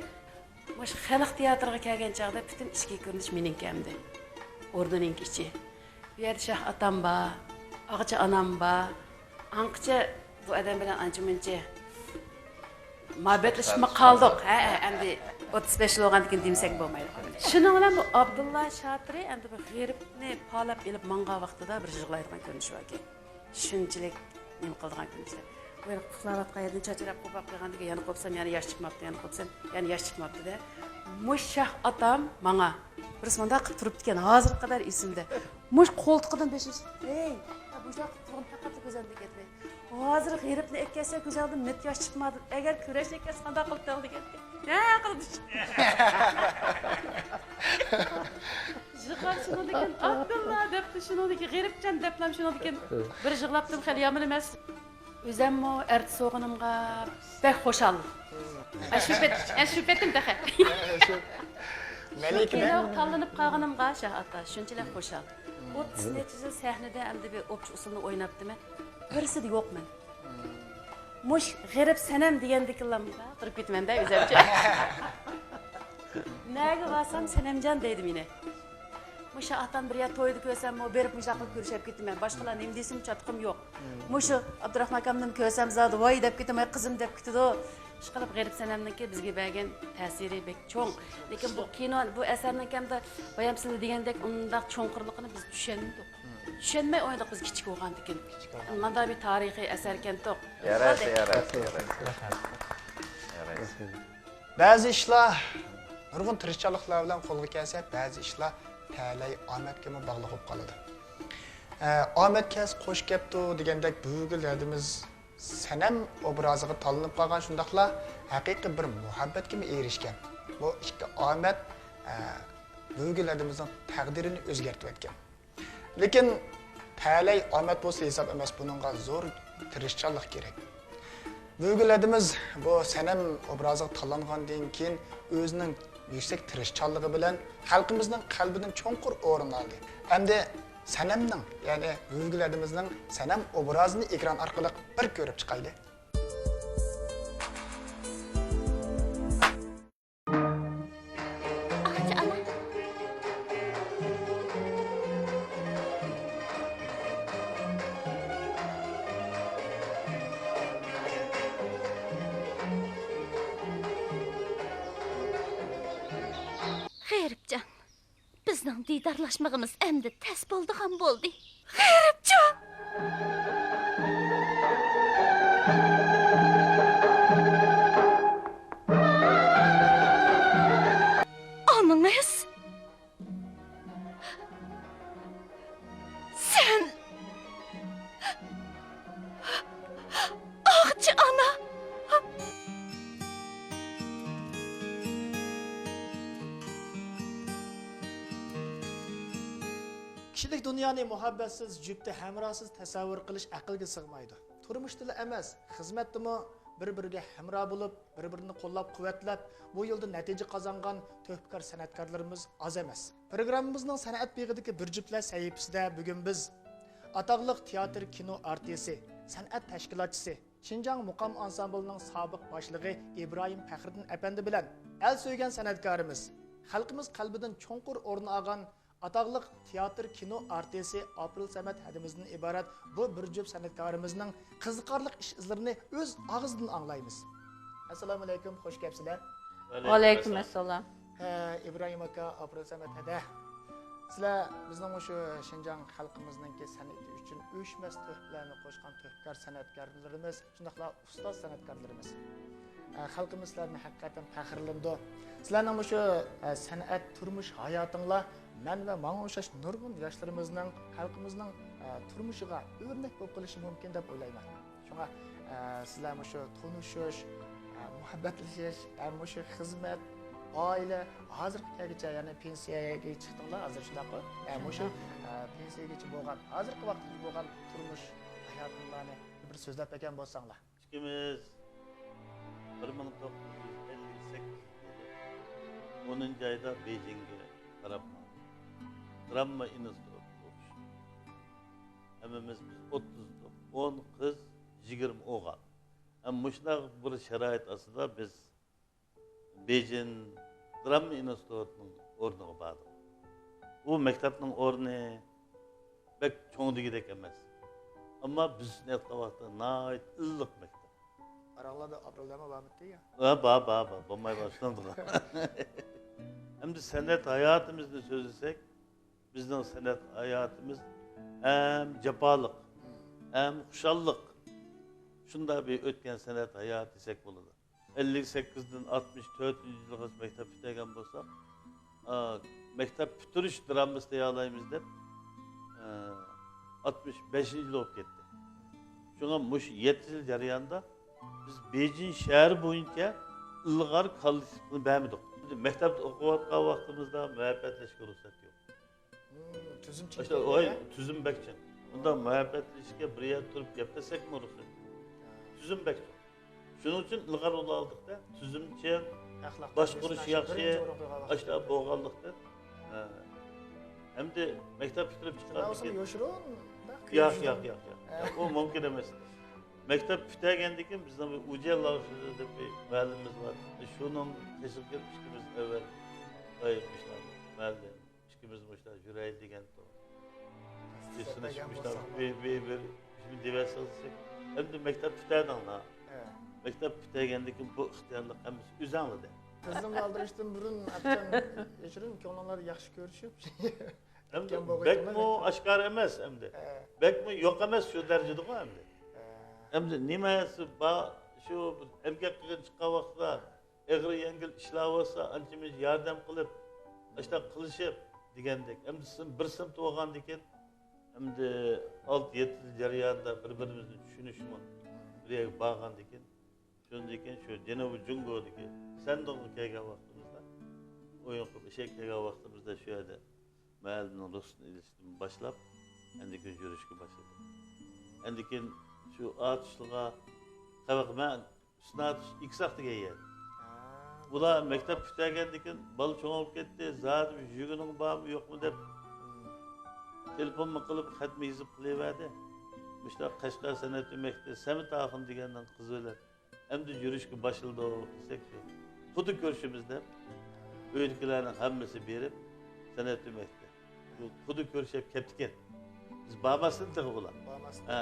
مۇشۇ خەلق تىياتىرىغا كەلگەن چاغدا پۈتۈن ئىچكى كۆرۈنۈش مېنىڭكى ئەمدى. ئورنىنىڭكى ئىچى. بۇ يەردە شاھ ئاتام بار، ئاغىچى ئانام بار. ئاڭقىچە بۇ ئادەم بىلەن ئانچە-مۇنچە مۇھەببەتلىشىپمۇ قالدۇق. ھە، ھە، ئەمدى ئوتتۇز بەش يىل بولغاندىن كېيىن دېمىسەك بولمايدۇ. شۇنىڭ بىلەن بۇ ئابدۇللا شاتىرى ئەمدى بۇ غېرىبنى پالاپ ئېلىپ ماڭغان ۋاقتىدا بىر يىغلايدىغان كۆرۈنۈشى باركەن. شۇنچىلىك نېمە قىلىدىغان كۆرۈنۈشلەر. بۇ يەنە ئۇخلاۋاتقان يەردىن چاچراپ قوپاپ قويغاندىكىن يەنە قوپسام، يەنە ياش چىقماپتۇ، يەنە قوپسام، يەنە ياش چىقماپتۇ-دە. مۇشۇ شاھ ئاتام ماڭا بىرسى مۇنداق قىلىپ تۇرۇپتىكەن، ھازىرغا قەدەر ئېسىمدە. مۇشۇ قولتۇقىدىن بېشىنى، ھەي، مۇشۇنداق قىلىپ تۇرغىنى پەقەتلا كۆزۈمدىن كەتمەيدۇ. ھازىر غېرىبنى ئەكەلسە كۆزۈڭدىن نېمە ياش چىقمىدى. ئەگەر كۈرەشنى ئەكەلسە قانداق قىلىتتىڭ دېگەنتى. نە قىلدى؟ يىغلاپ شۇنىڭدىكىن ئابدۇللا دەپتۇ، شۇنىڭدىكىن غېرىبجان دەپلا شۇنىڭدىكىن بىر يىغلاپتىم، خېلى يامان ئەمەس. ئۆزەممۇ ئەرتىس بولغىنىمغا بەك خۇشال. ئە، شۇ پېت، ئە، شۇ پېتىم تېخى. مەلىكىدە. كىنوغا تاللىنىپ قالغىنىمغا شاھ ئاتا شۇنچىلىك خۇشال. ئوتتۇز نەچچە يىل سەھنىدە ئەمدى بىر ئوپچە ئۇسسۇلنى ئويناپتىمەن. بىرسىدە يوقمەن. مۇش غېرىب سەنەم دېگەندىكىنلا تۇرۇپ كېتىمەن-دە ئۆزۈمچە. نەگە بارسام سەنەمجان دەيدۇ مېنى. مۇشۇ ئاتام بىر يەر تويدا كۆرسەممۇ بېرىپ مۇشۇنداق قىلىپ كۆرۈشۈپ كېتىمەن. باشقىلار نېمە دېسىمۇ چاتىقىم يوق. مۇشۇ ئابدۇراخمان ئاكامنىمۇ كۆرسەم زادى ۋاي دەپ كېتىمەن، قىزىم دەپ كېتىدۇ. ئىشقىلىپ غېرىب سەنەمنىڭكى بىزگە بەرگەن تەسىرى بەك چوڭ. لېكىن بۇ كىنو، بۇ ئەسەرنىڭكى ھەمدە بايام سىلەر دېگەندەك ئۇنداق چوڭقۇرلۇقىنى بىز چۈشەنمىدۇق. چۈشەنمەي ئوينىدۇق بىز كىچىك بولغاندىكىن. مانداق بىر تارىخىي ئەسەركەنتۇق. يارايسى، يارايسى، يارايسى. يارايسى. بەزى ئىشلار نۇرغۇن تىرىشچانلىقلار بىلەن قولغا كەلسە، بەزى ئىشلار تەلەي ئامەتكىمۇ باغلىق بولۇپ قالىدۇ. ئە، ئامەت كەلسە قوش كەپتۇ دېگەندەك، بۈگۈن ھەدىمىز سەنەم ئوبرازىغا تاللىنىپ قالغان، شۇنداقلا ھەقىقىي بىر مۇھەببەتكىمۇ ئېرىشكەن. بۇ ئىككى ئامەت، ئە، بۈگۈن ھەدىمىزنىڭ تەقدىرىنى ئۆزگەرتىۋەتكەن. لېكىن تەلەي ئامەت بولسا ھېساب ئەمەس، بۇنىڭغا زور تىرىشچانلىق كېرەك. بۈگۈن ھەدىمىز بۇ سەنەم ئوبرازىغا تاللانغاندىن كېيىن ئۆزىنىڭ يۈكسەك تىرىشچانلىقى بىلەن خەلقىمىزنىڭ قەلبىدىن چوڭقۇر ئورۇن ئالدى. ئەمدى سەنەمنىڭ، يەنى بۈگۈن ھەدىمىزنىڭ سەنەم ئوبرازىنى ئېكران ئارقىلىق بىر كۆرۈپ چىقايلى. ئاقچى ئانا. غېرىبجان، بىزنىڭ دىدارلاشمىقىمىز ئەمدى تەس بولىدىغان بولدى. غېرىبجان! ئانىڭىز؟ سەن ئاغچى ئانا! كىشىلىك دۇنيانى مۇھەببەتسىز، جۈپتە ھەمراھسىز تەسەۋۋۇر قىلىش ئەقىلگە سىغمايدۇ. تۇرمۇشتىلا ئەمەس، خىزمەتتىمۇ بىر-بىرىگە ھەمراھ بولۇپ، بىر-بىرىنى قوللاپ-قۇۋۋەتلەپ، بۇ يولدا نەتىجە قازانغان تۆھپىكار سەنئەتكارلىرىمىز ئاز ئەمەس. پروگراممىمىزنىڭ سەنئەت بېغىدىكى بىر جۈپلەر سەھىپىسىدە بۈگۈن بىز ئاتاقلىق تىياتىر، كىنو ئارتىسى، سەنئەت تەشكىلاتچىسى، شىنجاڭ مۇقام ئانسامبىلىنىڭ سابىق باشلىقى ئىبراھىم پەخرىدىن ئەپەندى بىلەن ئەل سۆيگەن سەنئەتكارىمىز، خەلقىمىز قەلبىدىن چوڭقۇر ئورۇن ئالغان ئاتاقلىق تىياتىر، كىنو ئارتىسى ئاپرېل سەمەت ھەدىمىزدىن ئىبارەت بۇ بىر جۈپ سەنئەتكارىمىزنىڭ قىزىقارلىق ئىش ئىزلىرىنى ئۆز ئاغزىدىن ئاڭلايمىز. ئەسسالامۇئەلەيكۇم، خوش كەپسىلەر. ۋەئەلەيكۇم ئەسسالام. ھە، ئىبراھىم ئاكا، ئاپرېل سەمەت ھەدە. سىلەر بىزنىڭ مۇشۇ شىنجاڭ خەلقىمىزنىڭكى سەنئىتى ئۈچۈن ئۆچمەس تۆھپىلەرنى قوشقان تۆھپىكار سەنئەتكارلىرىمىز، شۇنداقلا ئۇستاز سەنئەتكارلىرىمىز. ئە، خەلقىمىز سىلەردىن ھەقىقەتەن پەخىرلىنىدۇ. سىلەرنىڭ مۇشۇ، ئە، سەنئەت، تۇرمۇش ھاياتىڭلار مەن ۋە ماڭا ئوخشاش نۇرغۇن ياشلىرىمىزنىڭ، خەلقىمىزنىڭ، ئە، تۇرمۇشىغا ئۆرنەك بولۇپ قېلىشى مۇمكىن دەپ ئويلايمەن. شۇڭا، ئە، سىلەر مۇشۇ تونۇشۇش، ئە، مۇھەببەتلىشىش، ئە، مۇشۇ خىزمەت، ئائىلە، ھازىرغا كەلگۈچە، يەنى پېنسىيەگە چىقتىڭلار، ھازىر شۇنداققۇ؟ ئە، مۇشۇ، ئە، پېنسىيەگىچە بولغان، ھازىرقى ۋاقىتتىچە بولغان تۇرمۇش ھاياتىڭلارنى بىر سۆزلەپ بەرگەن بولساڭلار. ئىككىمىز بىر مىڭ توققۇز يۈز ئەللىك سەككىزىنچى يىلى ئونىنچى ئايدا بېيجىڭگە قاراپ ماڭدۇق. درامما ئىنستىتۇتىدا ئوقۇشتۇق. ھەممىمىز بىز ئوتتۇز ئوغۇل، ئون قىز، يىگىرمە ئوغۇل. ھەم مۇشۇنداق بىر شارائىت ئاستىدا بىز بېيجىڭ درامما ئىنستىتۇتىنىڭ ئورنىغا باردۇق. ئۇ مەكتەپنىڭ ئورنى بەك چوڭ دېگۈدەك ئەمەس. ئەمما بىز ئۈچۈن ئېيتقان ۋاقىتتا ناھايىتى ئىللىق مەكتەپ. ئاراڭلاردا ئابدۇرەھمان بارمىدى يا؟ ھە، بار، بار، بار. بولماي باشلىمىدىغان. ئەمدى سەنئەت ھاياتىمىزنى سۆزلىسەك، بىزنىڭ سەنئەت ھاياتىمىز ھەم جاپالىق، ھەم خۇشاللىق. شۇنداق بىر ئۆتكەن سەنئەت ھاياتى دېسەك بولىدۇ. ئەللىك سەككىزدىن ئاتمىش تۆتىنچى يىلغىچە مەكتەپ پۈتتۈرگەن بولساق، ئا، مەكتەپ پۈتتۈرۈش دراممىسى تەييارلايمىز دەپ، ئا، ئاتمىش بەشىنچى يىل بولۇپ كەتتى. شۇڭا مۇشۇ يەتتە يىل جەريانىدا بىز بېيجىڭ شەھىرى بويىچە ئىلغار كوللېكتىپنى بەرمىدۇق. مەكتەپتە ئوقۇۋاتقان ۋاقتىمىزدا مۇھەببەتلەشكە رۇخسەت يوق. مم، تۈزۈم چىڭ ئىشتە، ئىكەن ئوي، يا؟ تۈزۈم بەك چىڭ. ئۇنداق مۇھەببەتلىشىشكە بىر يەردە تۇرۇپ گەپلەشسەكمۇ رۇخسەت يوق. تۈزۈم بەك چىڭ. شۇنىڭ ئۈچۈن ئىلغار يول ئالدۇق-دە، تۈزۈم چىڭ، ئەخلاق باشقۇرۇش تەربىيەسىنى ياخشى، بىرىنچى ئورۇنغا قويغانلىقى ئاشۇنداق بولغانلىقتىن، ھە. ئەمدى مەكتەپ پۈتتۈرۈپ شۇنداق بولسا چىققاندىكىن يوشۇرۇن، ياق، يوشۇرۇن. ياق، ياق، ياق. ھە. ياق، ئۇ مۇمكىن ئەمەس. مەكتەپ پۈتتۈرگەندىن كېيىن بىزنىڭ بىر ئۇجيەن لاۋشى دەپ بىر مۇئەللىمىمىز بار. شۇنىڭ قېشىغا كېلىپ ئىككىمىز ئەۋۋەل، ئاي، مۇشۇنداق مۇئەللىم، ئىككىمىز مۇشۇنداق يۈرەي دېگەن. سىنىشىپ مۇشۇنداق بىر، بىر، بىر شۇنى دېۋەرسىڭىز دېسەك، ئەمدى مەكتەپ پۈتتۈردۈڭلار. ھە. مەكتەپ پۈتتۈرگەندىن كېيىن بۇ ئىختىيارلىق ھەممىسى ئۆزۈڭلاردا. قىزنىڭ ئالدىرىشتىن بۇرۇن ئاچچان يوشۇرۇن، كۆڭلۈڭلار ياخشى كۆرۈشۈپ. ئەمدى بەكمۇ ئاشكارا ئەمەس ئەمدى. ھە. بەكمۇ يوق ئەمەس شۇ دەرىجىدىغۇ ئەمدى. ھە. ئەمدى نېمىسى بار، شۇ ئەمگەك قىلغىلى چىققان ۋاقىتتا ئېغىر يەڭگىل ئىشلار بولسا ئانچە مۇنچە ياردەم قىلىپ، ئاشۇنداق قىلىشىپ دېگەندەك. ئەمدى سىن-، بىر سىنىپتا بولغاندىكىن، ئەمدى ئالتە يەتتە يىل جەريانىدا بىر-بىرىمىزنى چۈشىنىشمۇ بىر يەرگە بارغاندىكىن، شۇندىن كېيىن شۇ جەنۇبىي جۇڭگودىكى سەندىغا كەلگەن ۋاقتىمىزدا، ئويۇن قىلىپ ئىشىگە كەلگەن ۋاقتىمىزدا شۇ يەردە مەھەللىنىڭ رۇخسىتىنى ئېلىشتىن باشلاپ، ئەندىكىن يۈرۈشكە باشلىدىم. ئەندىكىن شۇ ئاتۇشلىغا قەۋەق مەن ئۈستىنى ئاتۇش ئىككى ساق دېگەن يەر. ھە. ئۇلار مەكتەپ پۈتتۈرگەندىكىن بالا چوڭىيىپ كەتتى، زادى يۈرگىنىڭ بارمۇ يوقمۇ دەپ، تېلېفونمۇ قىلىپ، خەتمۇ يېزىپ قىلىۋەردى. مۇشۇنداق قەشقەر سەنئەت ئۆمەكتە سەمەت ئاخۇن دېگەننىڭ قىزى بىلەن ئەمدى يۈرۈشكە باشلىدۇق دېسەك، خۇددى كۆرۈشىمىز دەپ، ئۆيدىكىلەرنىڭ ھەممىسى بېرىپ، سەنئەت ئۆمەكتە. بۇ خۇددى كۆرۈشۈپ كەپتىكەن. بىز بارماستىن تېخى ئۇلار. بارماستىن. ھە.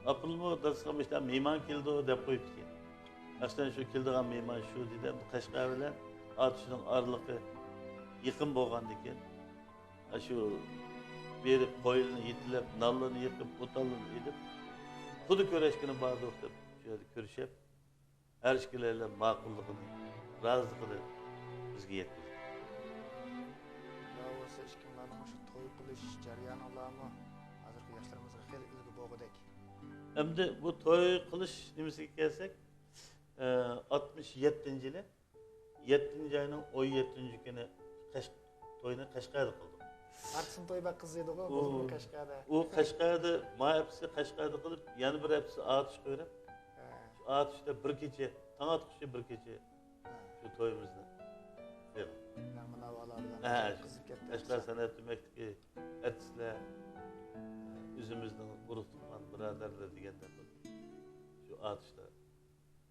ئاپىلمۇ دادىسىغا مۇشۇنداق مېھمان كېلىدۇ دەپ قويۇپتىكەن. ئەسلىدە شۇ كېلىدىغان مېھمان شۇ دېدى. ئەمدى قەشقەر بىلەن ئاتۇشنىڭ ئارىلىقى يېقىن بولغاندىكىن، ئاشۇ بېرىپ قويلىرىنى يېتىلەپ، نانلىرىنى يېقىپ، ئوتۇنلىرىنى ئېلىپ، خۇددى كۆرۈشكىنى باردۇق دەپ شۇ يەردە كۆرۈشۈپ، ھەر ئىككىلەيلەن ماقۇللۇقىنى، رازىلىقىنى بىزگە يەتكۈزدى. شۇنداق بولسا ئىككىڭلارنىڭ شۇ توي قىلىش جەريانىڭلارمۇ ھازىرقى ياشلىرىمىزغا خېلى ئۈلگە بولغۇدەك. ئەمدى بۇ توي قىلىش نېمىسىگە كەلسەك، ئە، ئاتمىش يەتتىنچى يىلى، يەتتىنچى ئاينىڭ ئون يەتتىنچى كۈنى قەش-، توينى قەشقەردە قىلدۇق. ئارتىسىنى توي بەك قىزىيدىغۇ، ئۇ، بۇ قەشقەردە. ئۇ قەشقەردە، ما ھەپتىسى قەشقەردە قىلىپ، يەنە بىر ھەپتىسى ئاتۇش قويۇپ، ھە. شۇ ئاتۇشتا بىر كېچە، تاڭ ئاتقۇچە بىر كېچە ھە. شۇ تويىمىزنى قىلدۇق. مەن مۇناۋالار بىلەن ھە، قىزىپ كەتتى. قەشقەر سەنئەت ئۆمەكتىكى ئارتىسلار، ئۆزىمىزنىڭ ئۇرۇق تۇغقان بۇرادەرلىرى دېگەندەك قىلدۇق. شۇ ئاتۇشتا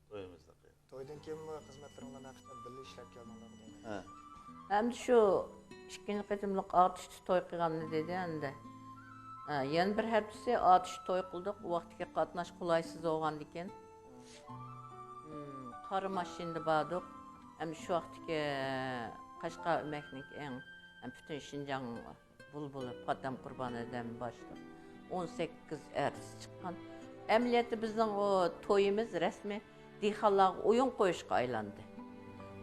تويىمىزنى قىلدۇق. تويدىن كېيىنمۇ خىزمەتلىرىڭلارنى ھەقىقەتەن بىللە ئىشلەپ كەلدىڭلارمۇ دەيمەن. ھە. ئەمدى شۇ ئىككىنچى قېتىملىق ئاتۇشتا توي قىلغاننى دېدى ئەمدى. ھە، يەنە بىر ھەپتىسى ئاتۇشتا توي قىلدۇق. ئۇ ۋاقىتتىكى قاتناش قولايسىز بولغاندىكىن. ھىم، قارا ماشىنىدا باردۇق. ئەمدى شۇ ۋاقىتتىكى قەشقەر ئۆمەكنىڭكى ئەڭ، ئەم، پۈتۈن شىنجاڭ بۇلبۇلى پاتەم قۇربان ئادەم باشلىق. ئون سەككىز ئارتىس چىققان. ئەمەلىيەتتە بىزنىڭ ئۇ تويىمىز رەسمىي دېھقانلارغا ئويۇن قويۇشقا ئايلاندى.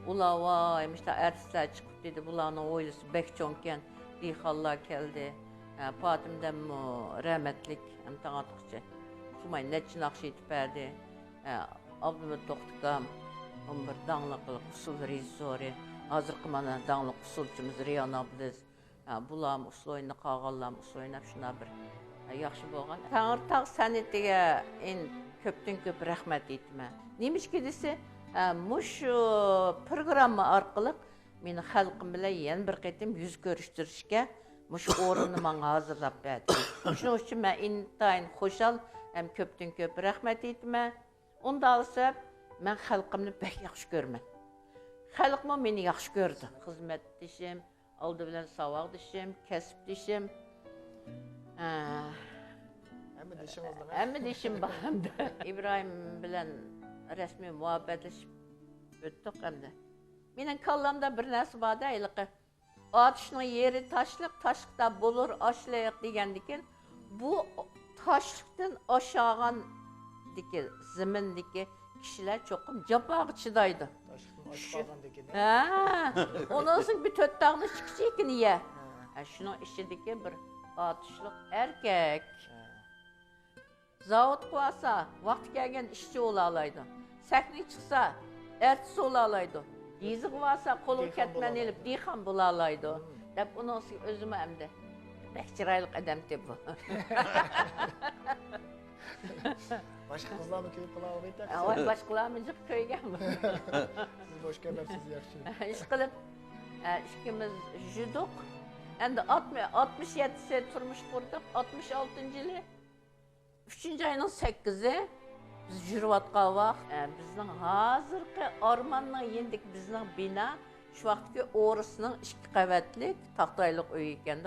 ئۇلار، ۋاي، مۇشۇنداق ئارتىسلار چىقىپتۇ دېدى، بۇلارنىڭ ھويلىسى بەك چوڭكەن، دېھقانلار كەلدى. ھە، پاتىمدىنمۇ رەھمەتلىك، ھەم تاڭ ئاتقۇچە ئۇخلىماي نەچچە ناخشا ئېيتىپ بەردى. ھە، ئابلىمىت توختىكام، ئۇمۇ بىر داڭلىق ئۇسسۇل رېژىسسورى، ھازىرقى مانا داڭلىق ئۇسسۇلچىمىز رىيان ئابلىز. ھە، بۇلارمۇ ئۇسسۇل ئوينىدى، قالغانلارمۇ ئۇسسۇل ئويناپ، شۇنداق بىر، ھە، ياخشى بولغان. تەڭرىتاغ سەنئىتىگە ئىن-، كۆپتىن كۆپ رەھمەت ئېيتىمەن. نېمىشقا دېسە، ھە، مۇشۇ پروگرامما ئارقىلىق مېنى خەلقىم بىلەن يەنە بىر قېتىم يۈز كۆرۈشتۈرۈشكە مۇشۇ ئورۇننى ماڭا ھازىرلاپ بەردى. شۇنىڭ ئۈچۈن مەن ئىنتايىن خۇشال ھەم كۆپتىن كۆپ رەھمەت ئېيتىمەن. ئۇنداق سەۋەب، مەن خەلقىمنى بەك ياخشى كۆرىمەن. خەلقمۇ مېنى ياخشى كۆرىدۇ. خىزمەتدىشىم، ئالدى بىلەن ساۋاقدىشىم، كەسىپدىشىم، ئە، ھەممە دېشىڭىزنىڭ ھەممە دېشىم بار ئەمدى. ئىبراھىم بىلەن رەسمىي مۇھەببەتلىشىپ ئۆتتۇق ئەمدى. مېنىڭ كاللامدا بىر نەرسە بار-دە، ھېلىقى ئاتۇشنىڭ يېرى تاشلىق، تاشلىقتا بولۇر ئاشلىق دېگەندىكىن، بۇ تاشلىقتىن ئاشاغاندىكى زېمىندىكى كىشىلەر چوقۇم جاپاغا چىدايدۇ. تاشلىقتىن ئاشىپ قالغاندىكىن. ھە. ئۇنىڭ سۆڭ بىر تۆت تاغنىڭ ئىچى كىچىككىنە يەر. ھە. ھە، شۇنىڭ ئىچىدىكى بىر ئاتۇشلۇق ئەركەك. ھە. زاۋۇتقا بارسا، ۋاقتى كەلگەن ئىشچى بولالايدۇ. سەھنىگە چىقسا، ئارتىس بولالايدۇ. يېزىغا بارسا، قولىغا كەتمەن ئېلىپ، دېھقان بولالايدۇ. دەپ، ئۇنىڭ ئۈستىگە ئۆزىمۇ ئەمدى بەك چىرايلىق ئادەمتى بۇ. باشقا قىزلارمۇ كۆيۈپ قالاۋېرىدۇ. ۋاي، باشقىلارمۇ جىق كۆيگەن. سىز خوش كەلمەپسىز، ياخشى. ئىشقىلىپ، ئىككىمىز يۈدۇق. ئەمدى ئاتمىش يەتتىسى تۇرمۇش قۇردۇق. ئاتمىش ئالتىنچى يىلى ئۈچىنچى ئاينىڭ سەككىزى بىز يۈرۈۋاتقان ۋاقىت، بىزنىڭ ھازىرقى ئارماننىڭ يېنىدىكى بىزنىڭ بىنا، شۇ ۋاقىتتىكى ئورۇسنىڭ ئىككى قەۋەتلىك تاختايلىق ئۆيى ئىكەن.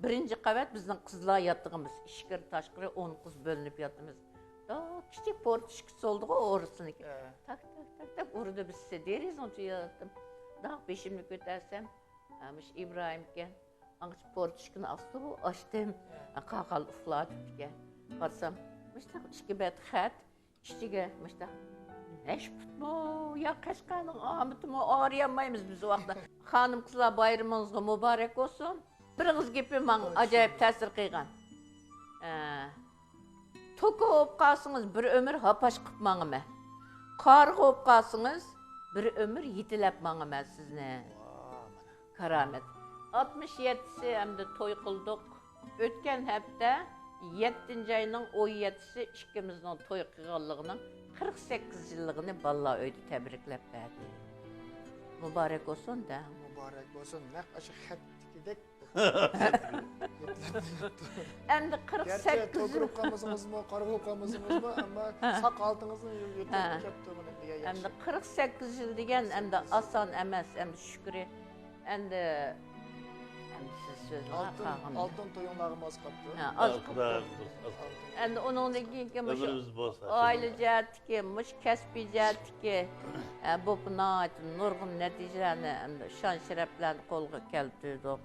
بىرىنچى قەۋەت بىزنىڭ قىزلار ياتىقىمىز، ئىچكىرى تاشقىرى ئون قىز بۆلۈنۈپ ياتىمىز. كىچىك پورتىشكا سولدىغۇ ئورۇسنىڭكى. تاك، تاك، تاك، تاك ئۇردى، بىز دېرىزىنىڭ تۈۋىدە ياتتىم. داق بېشىمنى كۆتەرسەم، ھە، مۇشۇ ئىبراھىمكەن. ئاڭغىچە پورتۇشكىنى ئاستۇرۇپ ئاچتىم. قاقال ئۇخلاۋېتىپتىكەن. قارىسام، مۇشۇنداق ئىككى بەت خەت، ئىچىگە مۇشۇنداق نەشپۈتمۇ يا قەشقەرنىڭ ئامىتىمۇ، ئايرىيالمايمىز بىز ئۇ ۋاقىتتا. خانىم-قىزلار، بايرىمىڭىزغا مۇبارەك بولسۇن. بىر ئېغىز گېپى ماڭا ئاجايىپ تەسىر قىلغان. ئە، توكا بولۇپ قالسىڭىز، بىر ئۆمۈر ھاپاش قىلىپ ماڭىمەن. قارىغا بولۇپ قالسىڭىز، بىر ئۆمۈر يېتىلەپ ماڭىمەن سىزنى. كارامەت. ئاتمىش يەتتىسى ئەمدى توي قىلدۇق. ئۆتكەن ھەپتە يەتتىنچى ئاينىڭ ئون يەتتىسى ئىككىمىزنىڭ توي قىلغانلىقىنىڭ قىرىق سەككىز يىللىقىنى بالىلار ئۆيىدە تەبرىكلەپ بەردى. مۇبارەك بولسۇن دەڭ. مۇبارەك بولسۇن. نەق ئاشۇ خەتتىكىدەك. ئەمدى قىرىق سەككىز يىل. گەرچە توكا بولۇپ قالمىسىڭىزمۇ، قارىغا بولۇپ قالمىسىڭىزمۇ، ئەمما ساق ھالىتىڭىزنى يۆتكەپ تۇرغىنى دېگەن ياخشى. ئەمدى قىرىق سەككىز يىل دېگەن ئەمدى ئاسان ئەمەس، ئەمدى شۈكرى. ئەمدى، ئەمدى سىز سۆزلىمەي قالغان. ئالتۇن تويۇڭلارغا ماس قاپتۇ. ھە، ئاز قاپتۇ. ئەمدى ئۇنىڭدىن كېيىنكى مۇشۇ ئۆمرىمىز بولسا، ئائىلە جەھەتتىكى، مۇشۇ كەسپىي جەھەتتىكى، ئە، بولۇپ ناھايىتى نۇرغۇن نەتىجىلەرنى، ئەمدى شان-شەرەپلەرنى قولغا كەلتۈردۇق.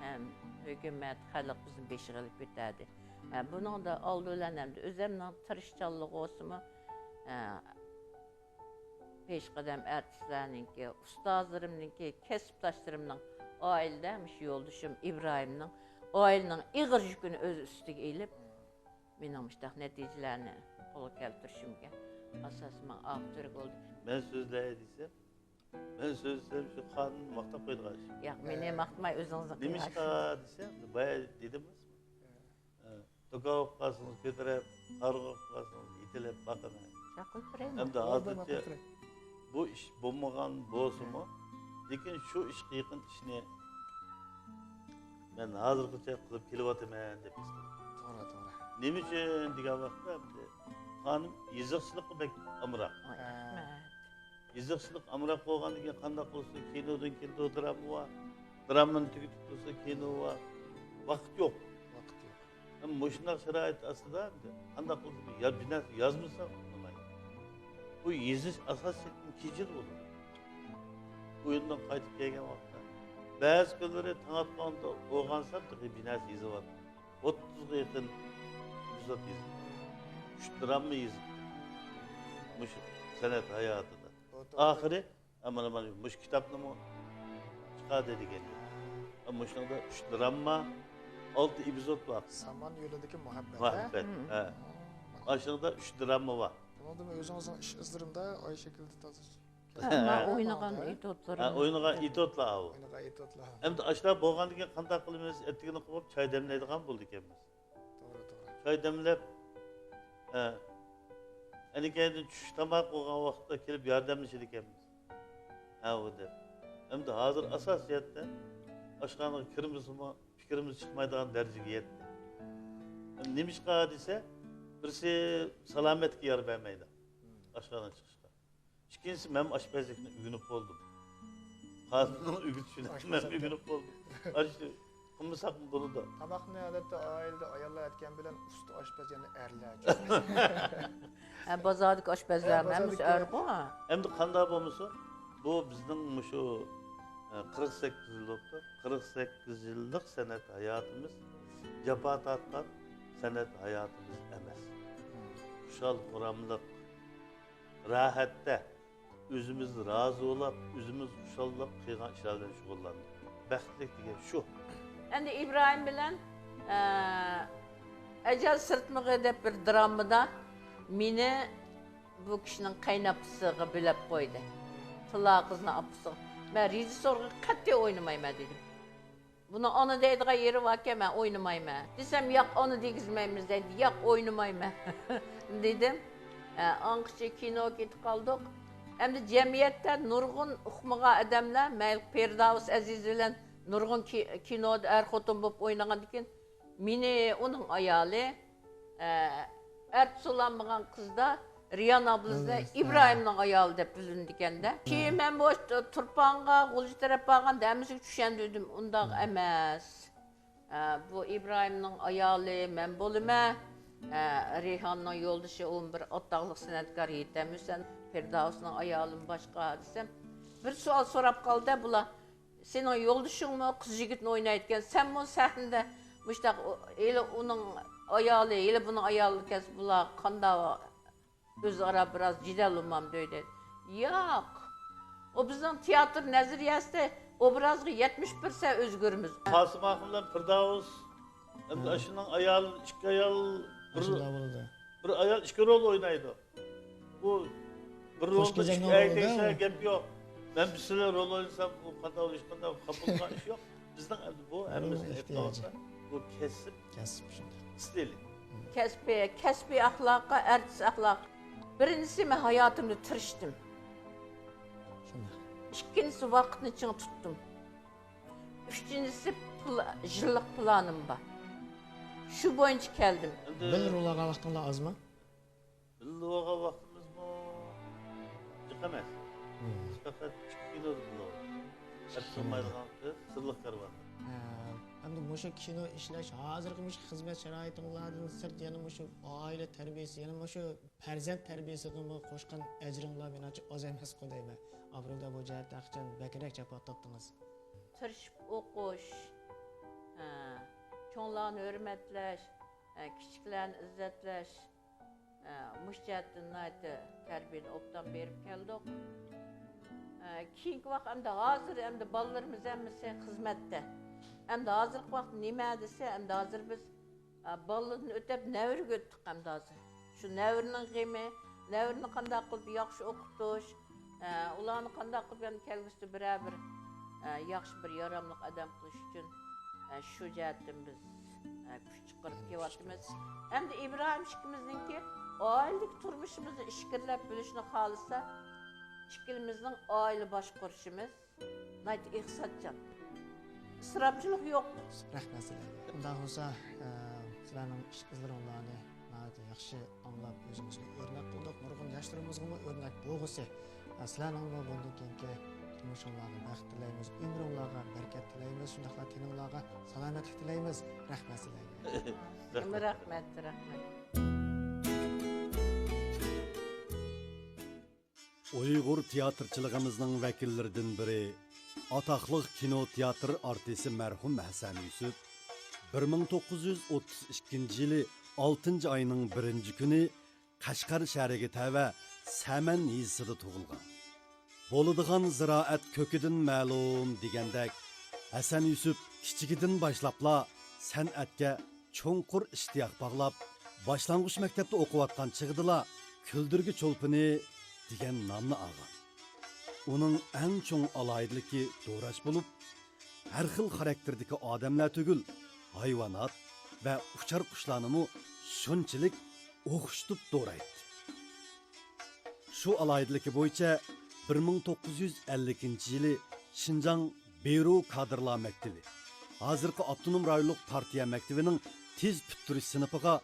ھەم ھۆكۈمەت، خەلق بىزنى بېشىغا ئېلىپ كۆتەردى. ئە، بۇنىڭدا ئالدى بىلەن ئەمدى ئۆزۈمنىڭ تىرىشچانلىقى بولسىمۇ، ئە، پېشقەدەم ئارتىسلارنىڭكى، ئۇستازلىرىمنىڭكى، كەسىپداشلىرىمنىڭ، ئائىلىدە مۇشۇ يولدىشىم ئىبراھىمنىڭ ئائىلىنىڭ ئېغىر يۈكىنى ئۆز ئۈستىگە ئېلىپ، مېنىڭ مۇشۇنداق نەتىجىلەرنى قولغا كەلتۈرۈشۈمگە ئاساسىي ماڭا ئاغا تۈرتكە بولدى. مەن سۆزلەي دېسەم، مەن سۆزلىسەم، شۇ خانىمنى ماختاپ قويىدىغان ئىش. ياق، مېنى ماختىماي، ئۆزىڭىزنى قىلىۋېرىڭ. نېمىشقا دېسە، بايا دېدىم، توكا بولۇپ قالسىڭىز كۆتۈرۈپ، قارىغا بولۇپ قالسىڭىز يېتىلىپ باقىمەن. ئەمدى ھازىرچە بۇ ئىش بولمىغان بولسىمۇ، لېكىن شۇ ئىشقا يېقىن ئىشنى مەن ھازىرغىچە قىلىپ كېلىۋاتىمەن دەپ ھېس قىلدىم. توغرا، توغرا. نېمە ئۈچۈن دېگەن ۋاقىتتا، خانىم يېزىقچىلىققا بەك ئامراق. ھە. يېزىقچىلىق ئامراق بولغاندىن كېيىن قانداق قىلسا كىنودىن كېيىن دراما بار، درامىنى تۈگىتىپ تۇرسا كىنو بار. ۋاقىت يوق. ۋاقىت يوق. ھەم مۇشۇنداق شارائىت ئاستىدا قانداق قىلسا بىر نەرسە يازمىسا ئۇنىمايدۇ. بۇ يېزىش ئاساسىيەتتىن كېچىدە بولىدۇ. ئويۇندىن قايتىپ كەلگەن ۋاقىتتا بەزى كۈنلىرى تاڭ ئاتقاندا ئويغانسام تېخى بىر نەرسە يېزىۋاتىمەن. ئوتتۇزغا يېقىن ئېپىزود يېزىپتىمەن. ئۈچ دراما يېزىپتىمەن. مۇشۇ سەنئەت ھاياتىدا. ئاخىرى، مانا، مانا مۇشۇ كىتابنىمۇ چىقاردى دېگەن. مۇشۇنىڭدا ئۈچ دراما، ئالتە ئېپىزود بار. سامان يولىدىكى مۇھەببەت، ھە؟ مۇھەببەت، ھە. ئاشۇنىڭدا ئۈچ دراما بار. بۇنىڭدىمۇ ئۆزىڭىزنىڭ ئىش ئىزلىرىمدا ئاي شەكلىدە تازا مەن ئوينىغان ئېتيۇدلىرىم. ھە، ئوينىغان ئېتيۇدلار ئاۋۇ. ئوينىغان ئېتيۇدلار. ئەمدى ئاشۇنداق بولغاندىن كېيىن قانداق قىلىمىز؟ ئەتىگىنى قوپۇپ چاي دەملەيدىغان بولدى ئىكەنمىز. توغرا، توغرا. چاي دەملەپ، ھە، ئەنىكەينىڭ چۈش تاماق بولغان ۋاقىتتا كېلىپ ياردەملىشىدىكەنمىز. ھە، ئۇ دەپ. ئەمدى ھازىر ئاساسىيەتتە ئاشخانىغا كىرمىسىمۇ پىكرىمىز چىقمايدىغان دەرىجىگە يەتتى. نېمىشقا دېسە، بىرسى سالامەتلىككە يار بەرمەيدۇ ئاشخانىغا چىقىشقا. ئىككىنچىسى، مەن ئاشپەزلىكنى ئۆگىنىپ بولدۇم. خانىمنىڭ ئۆگىتىشىنى مەن ئۆگىنىپ بولدۇم. ئاشۇ قىلمىساقمۇ بولىدۇ. تاماقنى ئادەتتە ئائىلىدە ئاياللار ئەتكەن بىلەن ئۇستا ئاشپەز يەنە ئەرلەر. ھە، بازاردىكى ئاشپەزلەر ھەممىسى ئەرغۇ. ئەمدى قانداق بولمىسۇن، بۇ بىزنىڭ مۇشۇ، ئە، قىرىق سەككىز يىل بوپتۇ. قىرىق سەككىز يىللىق سەنئەت ھاياتىمىز جاپا تارتقان سەنئەت ھاياتىمىز ئەمەس. خۇشال-خۇراملىق، راھەتتە، ئۆزىمىز رازى بولاپ، ئۆزىمىز خۇشاللىق قىلغان ئىشلار بىلەن شۇغۇللاندۇق. بەختلىك دېگەن شۇ. ئەمدى ئىبراھىم بىلەن، ئە، ئەجەل سىرتمىغى دەپ بىر درامىدا مېنى بۇ كىشىنىڭ قېيىنئاپىسىغا بۆلەپ قويدى. تىللا قىزنىڭ ئاپىسىغا. مەن رېژىسسورغا قەتئىي ئوينىمايمەن دېدىم. بۇنىڭ ئانا دەيدىغان يېرى باركەن، مەن ئوينىمايمەن دېسەم، ياق، ئانا دېگۈزمەيمىز دەيدۇ. ياق، ئوينىمايمەن دېدىم. ئە، ئاڭقىچە كىنوغا كېتىپ قالدۇق. ئەمدى جەمئىيەتتە نۇرغۇن ئۇقمىغان ئادەملەر، مەيلى پىرداۋۇس ئەزىز بىلەن نۇرغۇن كى-، كىنودا ئەر-خوتۇن بولۇپ ئوينىغاندىكىن، مېنى ئۇنىڭ ئايالى، ئە، ئەر تۇتۇلالمىغان قىزدا رىيان ئابلىزنى ئىبراھىمنىڭ ئايالى دەپ بىلىنىدىكەن-دە. كېيىن مەن بۇ تۇرپانغا، غۇلجا تەرەپ بارغاندا ھەممىسىگە چۈشەندۈردۈم، ئۇنداق ئەمەس. ئە، بۇ ئىبراھىمنىڭ ئايالى مەن بولىمەن. ئە، رەيھاننىڭ يولدىشى ئۇ بىر ئاتاقلىق سەنئەتكار يېتەم ھۈسەن، پىرداۋۇسنىڭ ئايالىمۇ باشقا دېسەم، بىر سوئال سوراپ قالدى بۇلار. سېنىڭ يولدىشىڭمۇ قىز يىگىتنى ئوينايدىكەن، سەنمۇ سەھنىدە مۇشتاق، ھېلى ئۇنىڭ ئايالى، ھېلى بۇنىڭ ئايالى ئىكەنسە، بۇلار قانداق ئۆزئارا بىراز جېدەل بولمامدۇ دەيدۇ. ياق. ئۇ بىزنىڭ تىياتىر نەزەرىيەسىدە ئوبرازغا يەتمىش پىرسەنت ئۆزگىرىمىز. قاسىم ئاخۇن بىلەن پىرداۋۇس، ئەمدى ھە. ئاشۇنىڭ ئايال، ئىككى ئايال، بىر، ئاشۇنداق بولىدۇ. بىر ئايال ئىككى رول ئوينايدۇ. بۇ بىر رولدا ئىككى ئەينەكسە گەپ يوق. مەن بىر سىلەر رول ئوينىسام، ئۇ قانداق ئىش، قانداق خاپا بولغان ئىش يوق. بىزنىڭ ئەمدى بۇ ھەممىسىنىڭ ئېھتىياجى. بۇ كەسىپ. كەسىپ شۇنداق. ئىستىلى. كەسپىي، كەسپىي ئەخلاققا، ئەرتىس ئەخلاق. بىرىنچىسى، مەن ھاياتىمدا تىرىشتىم. شۇنداق. ئىككىنچىسى، ۋاقىتنى چىڭ تۇتتۇم. ئۈچىنچىسى، پىل-، يىللىق پىلانىم بار. شۇ بويىچە كەلدىم. ئەمدى بىللە رول ئالغان ۋاقتىڭلار ئازمۇ؟ بىللە بولغان ۋاقتىمىزمۇ جىق ئەمەس. مم. بىز پەقەت ئىككى كىنودا بىللە بولدۇق. ئەپسۇنمايدىغان قىز، سىرلىق كارۋان. ھە، ئەمدى مۇشۇ كىنو ئىشلەش، ھازىرقى مۇشۇ خىزمەت شارائىتىڭلاردىن سىرت يەنە مۇشۇ ئائىلە تەربىيەسى، يەنە مۇشۇ پەرزەنت تەربىيەسىگىمۇ قوشقان ئەجرىڭلار مېنىڭچە ئاز ئەمەسقۇ دەيمەن. ئابرۇدا بۇ جەھەتتە ھەقىچان بەكرەك جاپا تارتتىڭىز. تىرىشىپ ئوقۇش، ھە، چوڭلارنى ھۆرمەتلەش، ھە، كىچىكلەرنى ئىززەتلەش، ئە، مۇشۇ جەھەتتىن ناھايىتى تەربىيەنى ئوبدان بېرىپ كەلدۇق. ئە، كېيىنكى ۋاقىت ئەمدى ھازىر ئەمدى بالىلىرىمىز ھەممىسى خىزمەتتە. ئەمدى ھازىرقى ۋاقىت نېمە دېسە، ئەمدى ھازىر بىز، ئە، بالىدىن ئۆتۈپ نەۋرىگە ئۆتتۇق ئەمدى ھازىر. شۇ نەۋرىنىڭ غېمى، نەۋرىنى قانداق قىلىپ ياخشى ئوقۇتۇش، ئە، ئۇلارنى قانداق قىلىپ يەنە كەلگۈسىدە بىرەر بىر، ئە، ياخشى بىر ياراملىق ئادەم قىلىش ئۈچۈن، ئە، شۇ جەھەتتىن بىز، ئە، كۈچ چىقىرىپ كېلىۋاتىمىز. ئەمدى ئىبراھىم ئىككىمىزنىڭكى ئائىلىلىك تۇرمۇشىمىزنى ئىچكىرىلەپ بىلىشنى خالىسا، ئىككىمىزنىڭ ئائىلە باشقۇرۇشىمىز ناھايىتى ئىقتىسادچان. ئىسراپچىلىق يوق. رەھمەت سىلەرگە. ئۇنداق بولسا، ئە، سىلەرنىڭ ئىش ئىزلىرىڭلارنى ناھايىتى ياخشى ئاڭلاپ، ئۆزىمىزگە ئۆرنەك قىلدۇق. نۇرغۇن ياشلىرىمىزغىمۇ ئۆرنەك بولغۇسى. ئە، سىلەرنىڭمۇ بۇندىن كېيىنكى تۇرمۇشۇڭلارغا بەخت تىلەيمىز، ئۆمرۈڭلارغا بەرىكەت تىلەيمىز، شۇنداقلا تېنىڭلارغا سالامەتلىك تىلەيمىز. رەھمەت سىلەرگە. رەھمەت، رەھمەت. ئۇيغۇر تىياتىرچىلىقىمىزنىڭ ۋەكىللىرىدىن بىرى، ئاتاقلىق كىنو تىياتىر ئارتىسى مەرھۇم ھەسەن يۈسۈپ بىر مىڭ توققۇز يۈز ئوتتۇز ئىككىنچى يىلى ئالتىنچى ئاينىڭ بىرىنچى كۈنى قەشقەر شەھىرىگە تەۋە سەمەن يېزىسىدا تۇغۇلغان. بولىدىغان زىرائەت كۆكىدىن مەلۇم دېگەندەك، ھەسەن يۈسۈپ كىچىكىدىن باشلاپلا سەنئەتكە چوڭقۇر ئىشتىياق باغلاپ، باشلانغۇچ مەكتەپتە ئوقۇۋاتقان چېغىدىلا كۈلدۈرگە چولپىنى دېگەن نامنى ئالغان. ئۇنىڭ ئەڭ چوڭ ئالاھىدىلىكى دوراش بولۇپ، ھەر خىل خاراكتېردىكى ئادەملەر تۈگۈل، ھايۋانات ۋە ئۇچار قۇشلارنىمۇ شۇنچىلىك ئوخشىتىپ دورايتتى. شۇ ئالاھىدىلىكى بويىچە بىر مىڭ توققۇز يۈز ئەللىكىنچى يىلى شىنجاڭ بىرۇ كادىرلار مەكتىۋى، ھازىرقى ئاپتونوم رايونلۇق پارتىيە مەكتىۋىنىڭ تېز پۈتتۈرۈش سىنىپىغا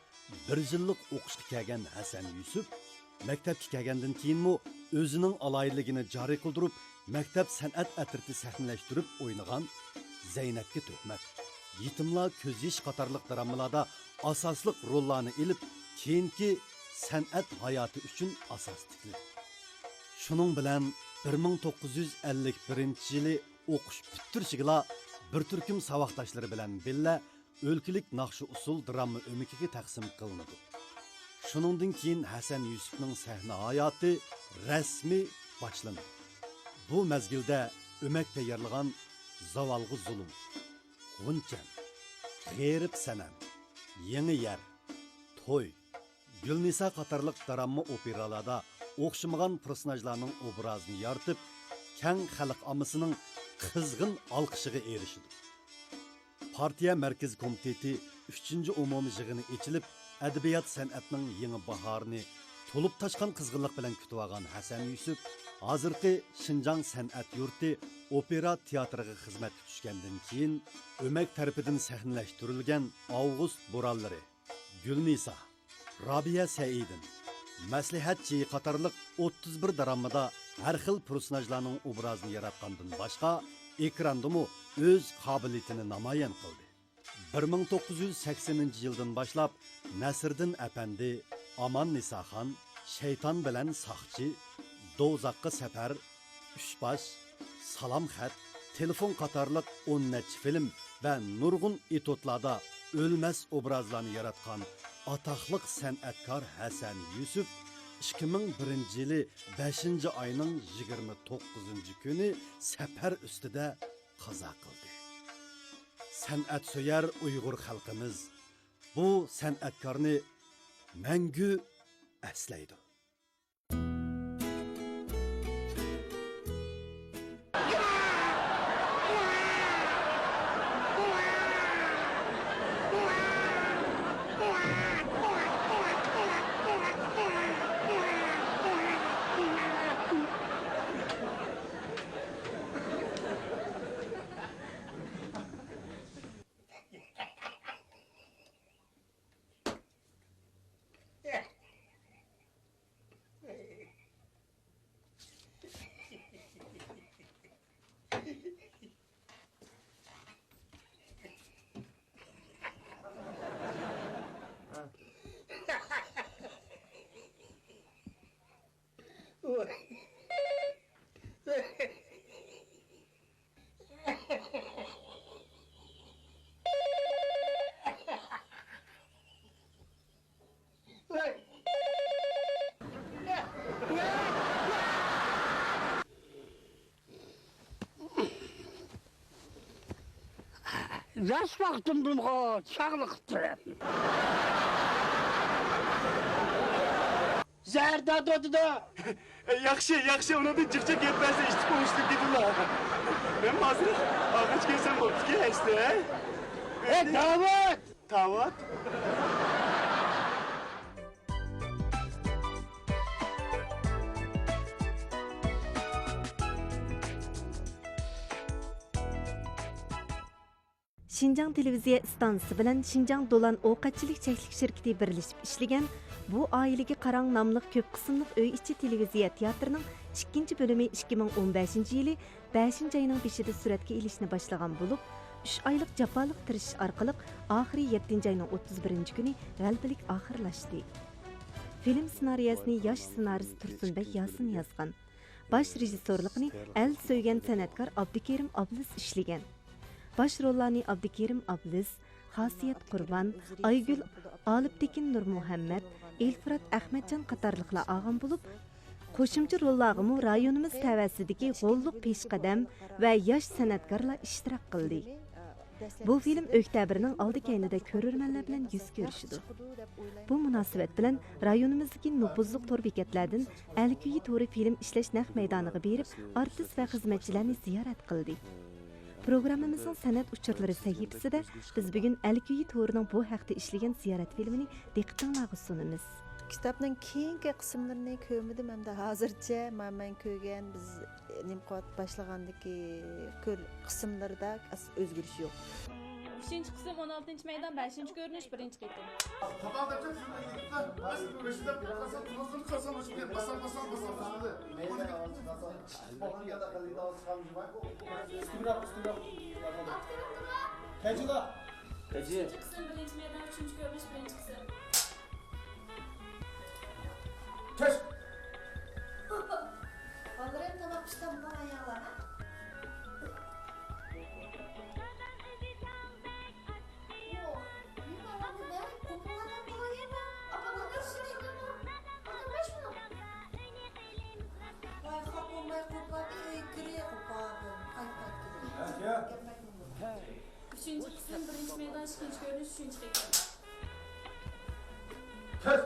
بىر يىللىق ئوقۇشقا كەلگەن ھەسەن يۈسۈپ، مەكتەپكە كەلگەندىن كېيىنمۇ ئۆزىنىڭ ئالاھىدىلىكىنى جارى قىلدۇرۇپ، مەكتەپ سەنئەت ئەترىتى سەھنىلەشتۈرۈپ ئوينىغان زەينەپكە تۆھمەت، يېتىملار كۆز يېشى قاتارلىق دراممىلاردا ئاساسلىق روللارنى ئېلىپ، كېيىنكى سەنئەت ھاياتى ئۈچۈن ئاساس تىكلىدى. شۇنىڭ بىلەن بىر مىڭ توققۇز يۈز ئەللىك بىرىنچى يىلى ئوقۇش پۈتتۈرۈشىگىلا بىر تۈركۈم ساۋاقداشلىرى بىلەن بىللە ئۆلكىلىك ناخشا-ئۇسسۇل دىرامما ئۆمىكىگە تەقسىم قىلىنىدۇ. شۇنىڭدىن كېيىن ھەسەن يۈسۈپنىڭ سەھنە ھاياتى رەسمىي باشلىنىدۇ. بۇ مەزگىلدە ئۆمەك تەييارلىغان زاۋالغا زۇلۇم، غۇنچەم، غېرىب سەنەم، يېڭى يەر، توي، گۈلنىسا قاتارلىق دىرامما ئوپېرالاردا ئوخشىمىغان پېرسوناژلارنىڭ ئوبرازىنى يارىتىپ، كەڭ خەلق ئاممىسىنىڭ قىزغىن ئالقىشىغا ئېرىشىدۇ. پارتىيە مەركىزىي كومىتېتى ئۈچىنچى ئومۇمىي يىغىنى ئېچىلىپ، ئەدەبىيات-سەنئەتنىڭ يېڭى باھارىنى تولۇپ تاشقان قىزغىنلىق بىلەن كۈتۈۋالغان ھەسەن يۈسۈپ ھازىرقى شىنجاڭ سەنئەت يۇرتى ئوپېرا تىياتىرىغا خىزمەتكە چۈشكەندىن كېيىن، ئۆمەك تەرىپىدىن سەھنىلەشتۈرۈلگەن ئاۋغۇست بورانلىرى، گۈلنىسا، رابىيە سەئىدىن، مەسلىھەتچى قاتارلىق ئوتتۇز بىر دراممىدا ھەر خىل پېرسوناژلارنىڭ ئوبرازىنى ياراتقاندىن باشقا، ئېكراندىمۇ ئۆز قابىلىيىتىنى نامايان قىلدى. بىر مىڭ توققۇز يۈز سەكسىنىنچى يىلدىن باشلاپ نەسىردىن ئەپەندى، ئاماننىساخان، شەيتان بىلەن ساقچى، دوزاخقا سەپەر، ئۈچ باش، سالام خەت، تېلېفون قاتارلىق ئون نەچچە فىلىم ۋە نۇرغۇن ئېتوتلاردا ئۆلمەس ئوبرازلارنى ياراتقان ئاتاقلىق سەنئەتكار ھەسەن يۈسۈپ ئىككى مىڭ بىرىنچى يىلى بەشىنچى ئاينىڭ يىگىرمە توققۇزىنچى كۈنى سەپەر ئۈستىدە قازا قىلدى. سەنئەتسۆيەر ئۇيغۇر خەلقىمىز بۇ سەنئەتكارنى مەڭگۈ ئەسلەيدۇ. ياش ۋاقتىمدىنغۇ چاغلىقىپ تۇرۇپ. زەھەر تارتىۋاتىدۇ. ياخشى، ياخشى، ئۇنىڭدىن جىقچە گەپ بەرسە ئىشتىك ئوڭۇشلۇق گېپىلا. مەن ھازىر ئاغاچ كەلسەم بوپتىكەن ئەسلى. ھە؟ ئەي، داۋۇت! تاۋۇت. شىنجاڭ تېلېۋىزىيە ئىستانسىسى بىلەن شىنجاڭ دولان ئوقەتچىلىك چەكلىك شىركىتى بىرلىشىپ ئىشلىگەن بۇ ئائىلىگە قاراڭ ناملىق كۆپ قىسىملىق ئۆي ئىچى تېلېۋىزىيە تىياتىرىنىڭ ئىككىنچى بۆلۈمى ئىككى مىڭ ئون بەشىنچى يىلى بەشىنچى ئاينىڭ بېشىدا سۈرەتكە ئېلىشنى باشلىغان بولۇپ، ئۈچ ئايلىق جاپالىق تىرىشىش ئارقىلىق ئاخىرى يەتتىنچى ئاينىڭ ئوتتۇز بىرىنچى كۈنى غەلىبىلىك ئاخىرلاشتى. فىلىم سېنارىيەسىنى ياش سېنارىست تۇرسۇنبەك ياسىن يازغان. باش رېژىسسورلۇقىنى ئەل سۆيگەن سەنئەتكار ئابدۇكېرىم ئابلىز ئىشلىگەن. باش روللارنى ئابدۇكېرىم ئابلىز، خاسىيەت قۇربان، ئايگۈل، ئالىپتېكىن نۇرمۇھەممەت، ئېلفۇرات ئەخمەتجان قاتارلىقلار ئالغان بولۇپ، قوشۇمچە روللارغىمۇ رايونىمىز تەۋەسىدىكى غوللۇق پېشقەدەم ۋە ياش سەنئەتكارلار ئىشتىراك قىلدى. بۇ فىلىم ئۆكتەبىرنىڭ ئالدى كەينىدە كۆرۈرمەنلەر بىلەن يۈز كۆرۈشىدۇ. بۇ مۇناسىۋەت بىلەن رايونىمىزدىكى نوپۇزلۇق تور بېكەتلەردىن ئەلكۈيى تورى فىلىم ئىشلەش نەق مەيدانىغا بېرىپ، ئارتىس ۋە خىزمەتچىلەرنى زىيارەت قىلدى. پروگراممىمىزنىڭ سەنئەت ئۇچۇرلىرى سەھىپىسىدە بىز بۈگۈن ئەلكۈيى تورىنىڭ بۇ ھەقتە ئىشلىگەن زىيارەت فىلىمىنى دىققىتىڭلارغا سۇنىمىز. كىتابنىڭ كېيىنكى قىسىملىرىنى كۆرمىدىم ھەمدە ھازىرچە ما-، مەن كۆرگەن بىز نېمە قىلىۋاتىپ باشلىغاندىكى كۆر-، قىسىملىرىدا ئاز-، ئۆزگىرىش يوق. ئۈچىنچى قىسىم، ئون ئالتىنچى مەيدان، بەشىنچى كۆرۈنۈش، بىرىنچى قېتىم. ئۈستىگە، ئۈستىگە. كەجىلا. كەجى. ئۈچىنچى قىسىم، بىرىنچى مەيدان، ئۈچىنچى كۆرۈنۈش، بىرىنچى قىسىم. كەچ. بالىلىرىم تاماق پىشتى، ماڭا يەڭلار، ھە؟ ئۈچىنچى قىسىم، بىرىنچى مەيدان، ئىككىنچى كۆرۈنۈش، ئۈچىنچى قېتىم. كەچ.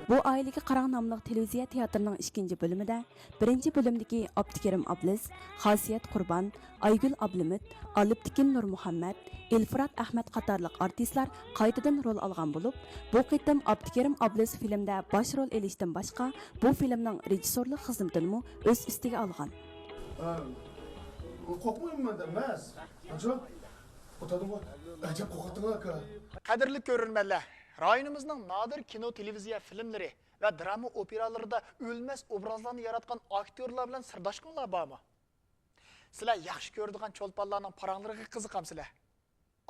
بۇ ئائىلىگە قاراڭ ناملىق تېلېۋىزىيە تىياتىرىنىڭ ئىككىنچى بۆلۈمىدە بىرىنچى بۆلۈمدىكى ئابدۇكېرىم ئابلىز، خاسىيەت قۇربان، ئايگۈل ئابلىمىت، ئالپتېكىن نۇرمۇھەممەت، ئىلفۇرات ئەخمەت قاتارلىق ئارتىسلار قايتىدىن رول ئالغان بولۇپ، بۇ قېتىم ئابدۇكېرىم ئابلىز فىلىمدە باش رول ئېلىشتىن باشقا، بۇ فىلىمنىڭ رېژىسسورلۇق خىزمىتىنىمۇ ئۆز ئۈستىگە ئالغان. قورقمايمەن ئەمەس. ئاچا، ئوتادىغۇ. ئەجەب قورقاتتىڭ ئاكا. قەدىرلىك كۆرۈرمەنلەر، رايونىمىزنىڭ نادىر كىنو، تېلېۋىزىيە فىلىملىرى ۋە دراما ئوپېرالىرىدا ئۆلمەس ئوبرازلارنى ياراتقان ئاكتيورلار بىلەن سىرداشقىنىڭلار بارمۇ؟ سىلەر ياخشى كۆرىدىغان چولپانلارنىڭ پاراڭلىرىغا قىزىقامسىلەر؟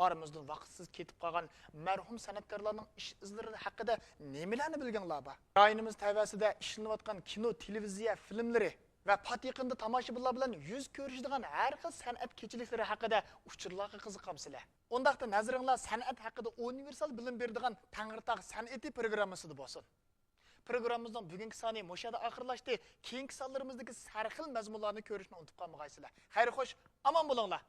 ئارىمىزدىن ۋاقىتسىز كېتىپ قالغان مەرھۇم سەنئەتكارلارنىڭ ئىش ئىزلىرى ھەققىدە نېمىلەرنى بىلگىنىڭلار بار؟ رايونىمىز تەۋەسىدە ئىشلىنىۋاتقان كىنو، تېلېۋىزىيە فىلىملىرى ۋە پات يېقىندا تاماشىبىنلار بىلەن يۈز كۆرۈشىدىغان ھەر خىل سەنئەت كېچىلىكلىرى ھەققىدە ئۇچۇرلارغا قىزىقامسىلەر؟ ئۇنداقتا نەزىرىڭلار سەنئەت ھەققىدە ئۇنىۋېرسال بىلىم بېرىدىغان تەڭرىتاغ سەنئىتى پروگراممىسىدا بولسۇن. پروگراممىمىزنىڭ بۈگۈنكى سانى مۇشۇ يەردە ئاخىرلاشتى. كېيىنكى سانلىرىمىزدىكى ھەر خىل مەزمۇنلارنى كۆرۈشنى ئۇنتۇپ قالمىغايسىلەر. خەير خوش، ئامان بولۇڭلار.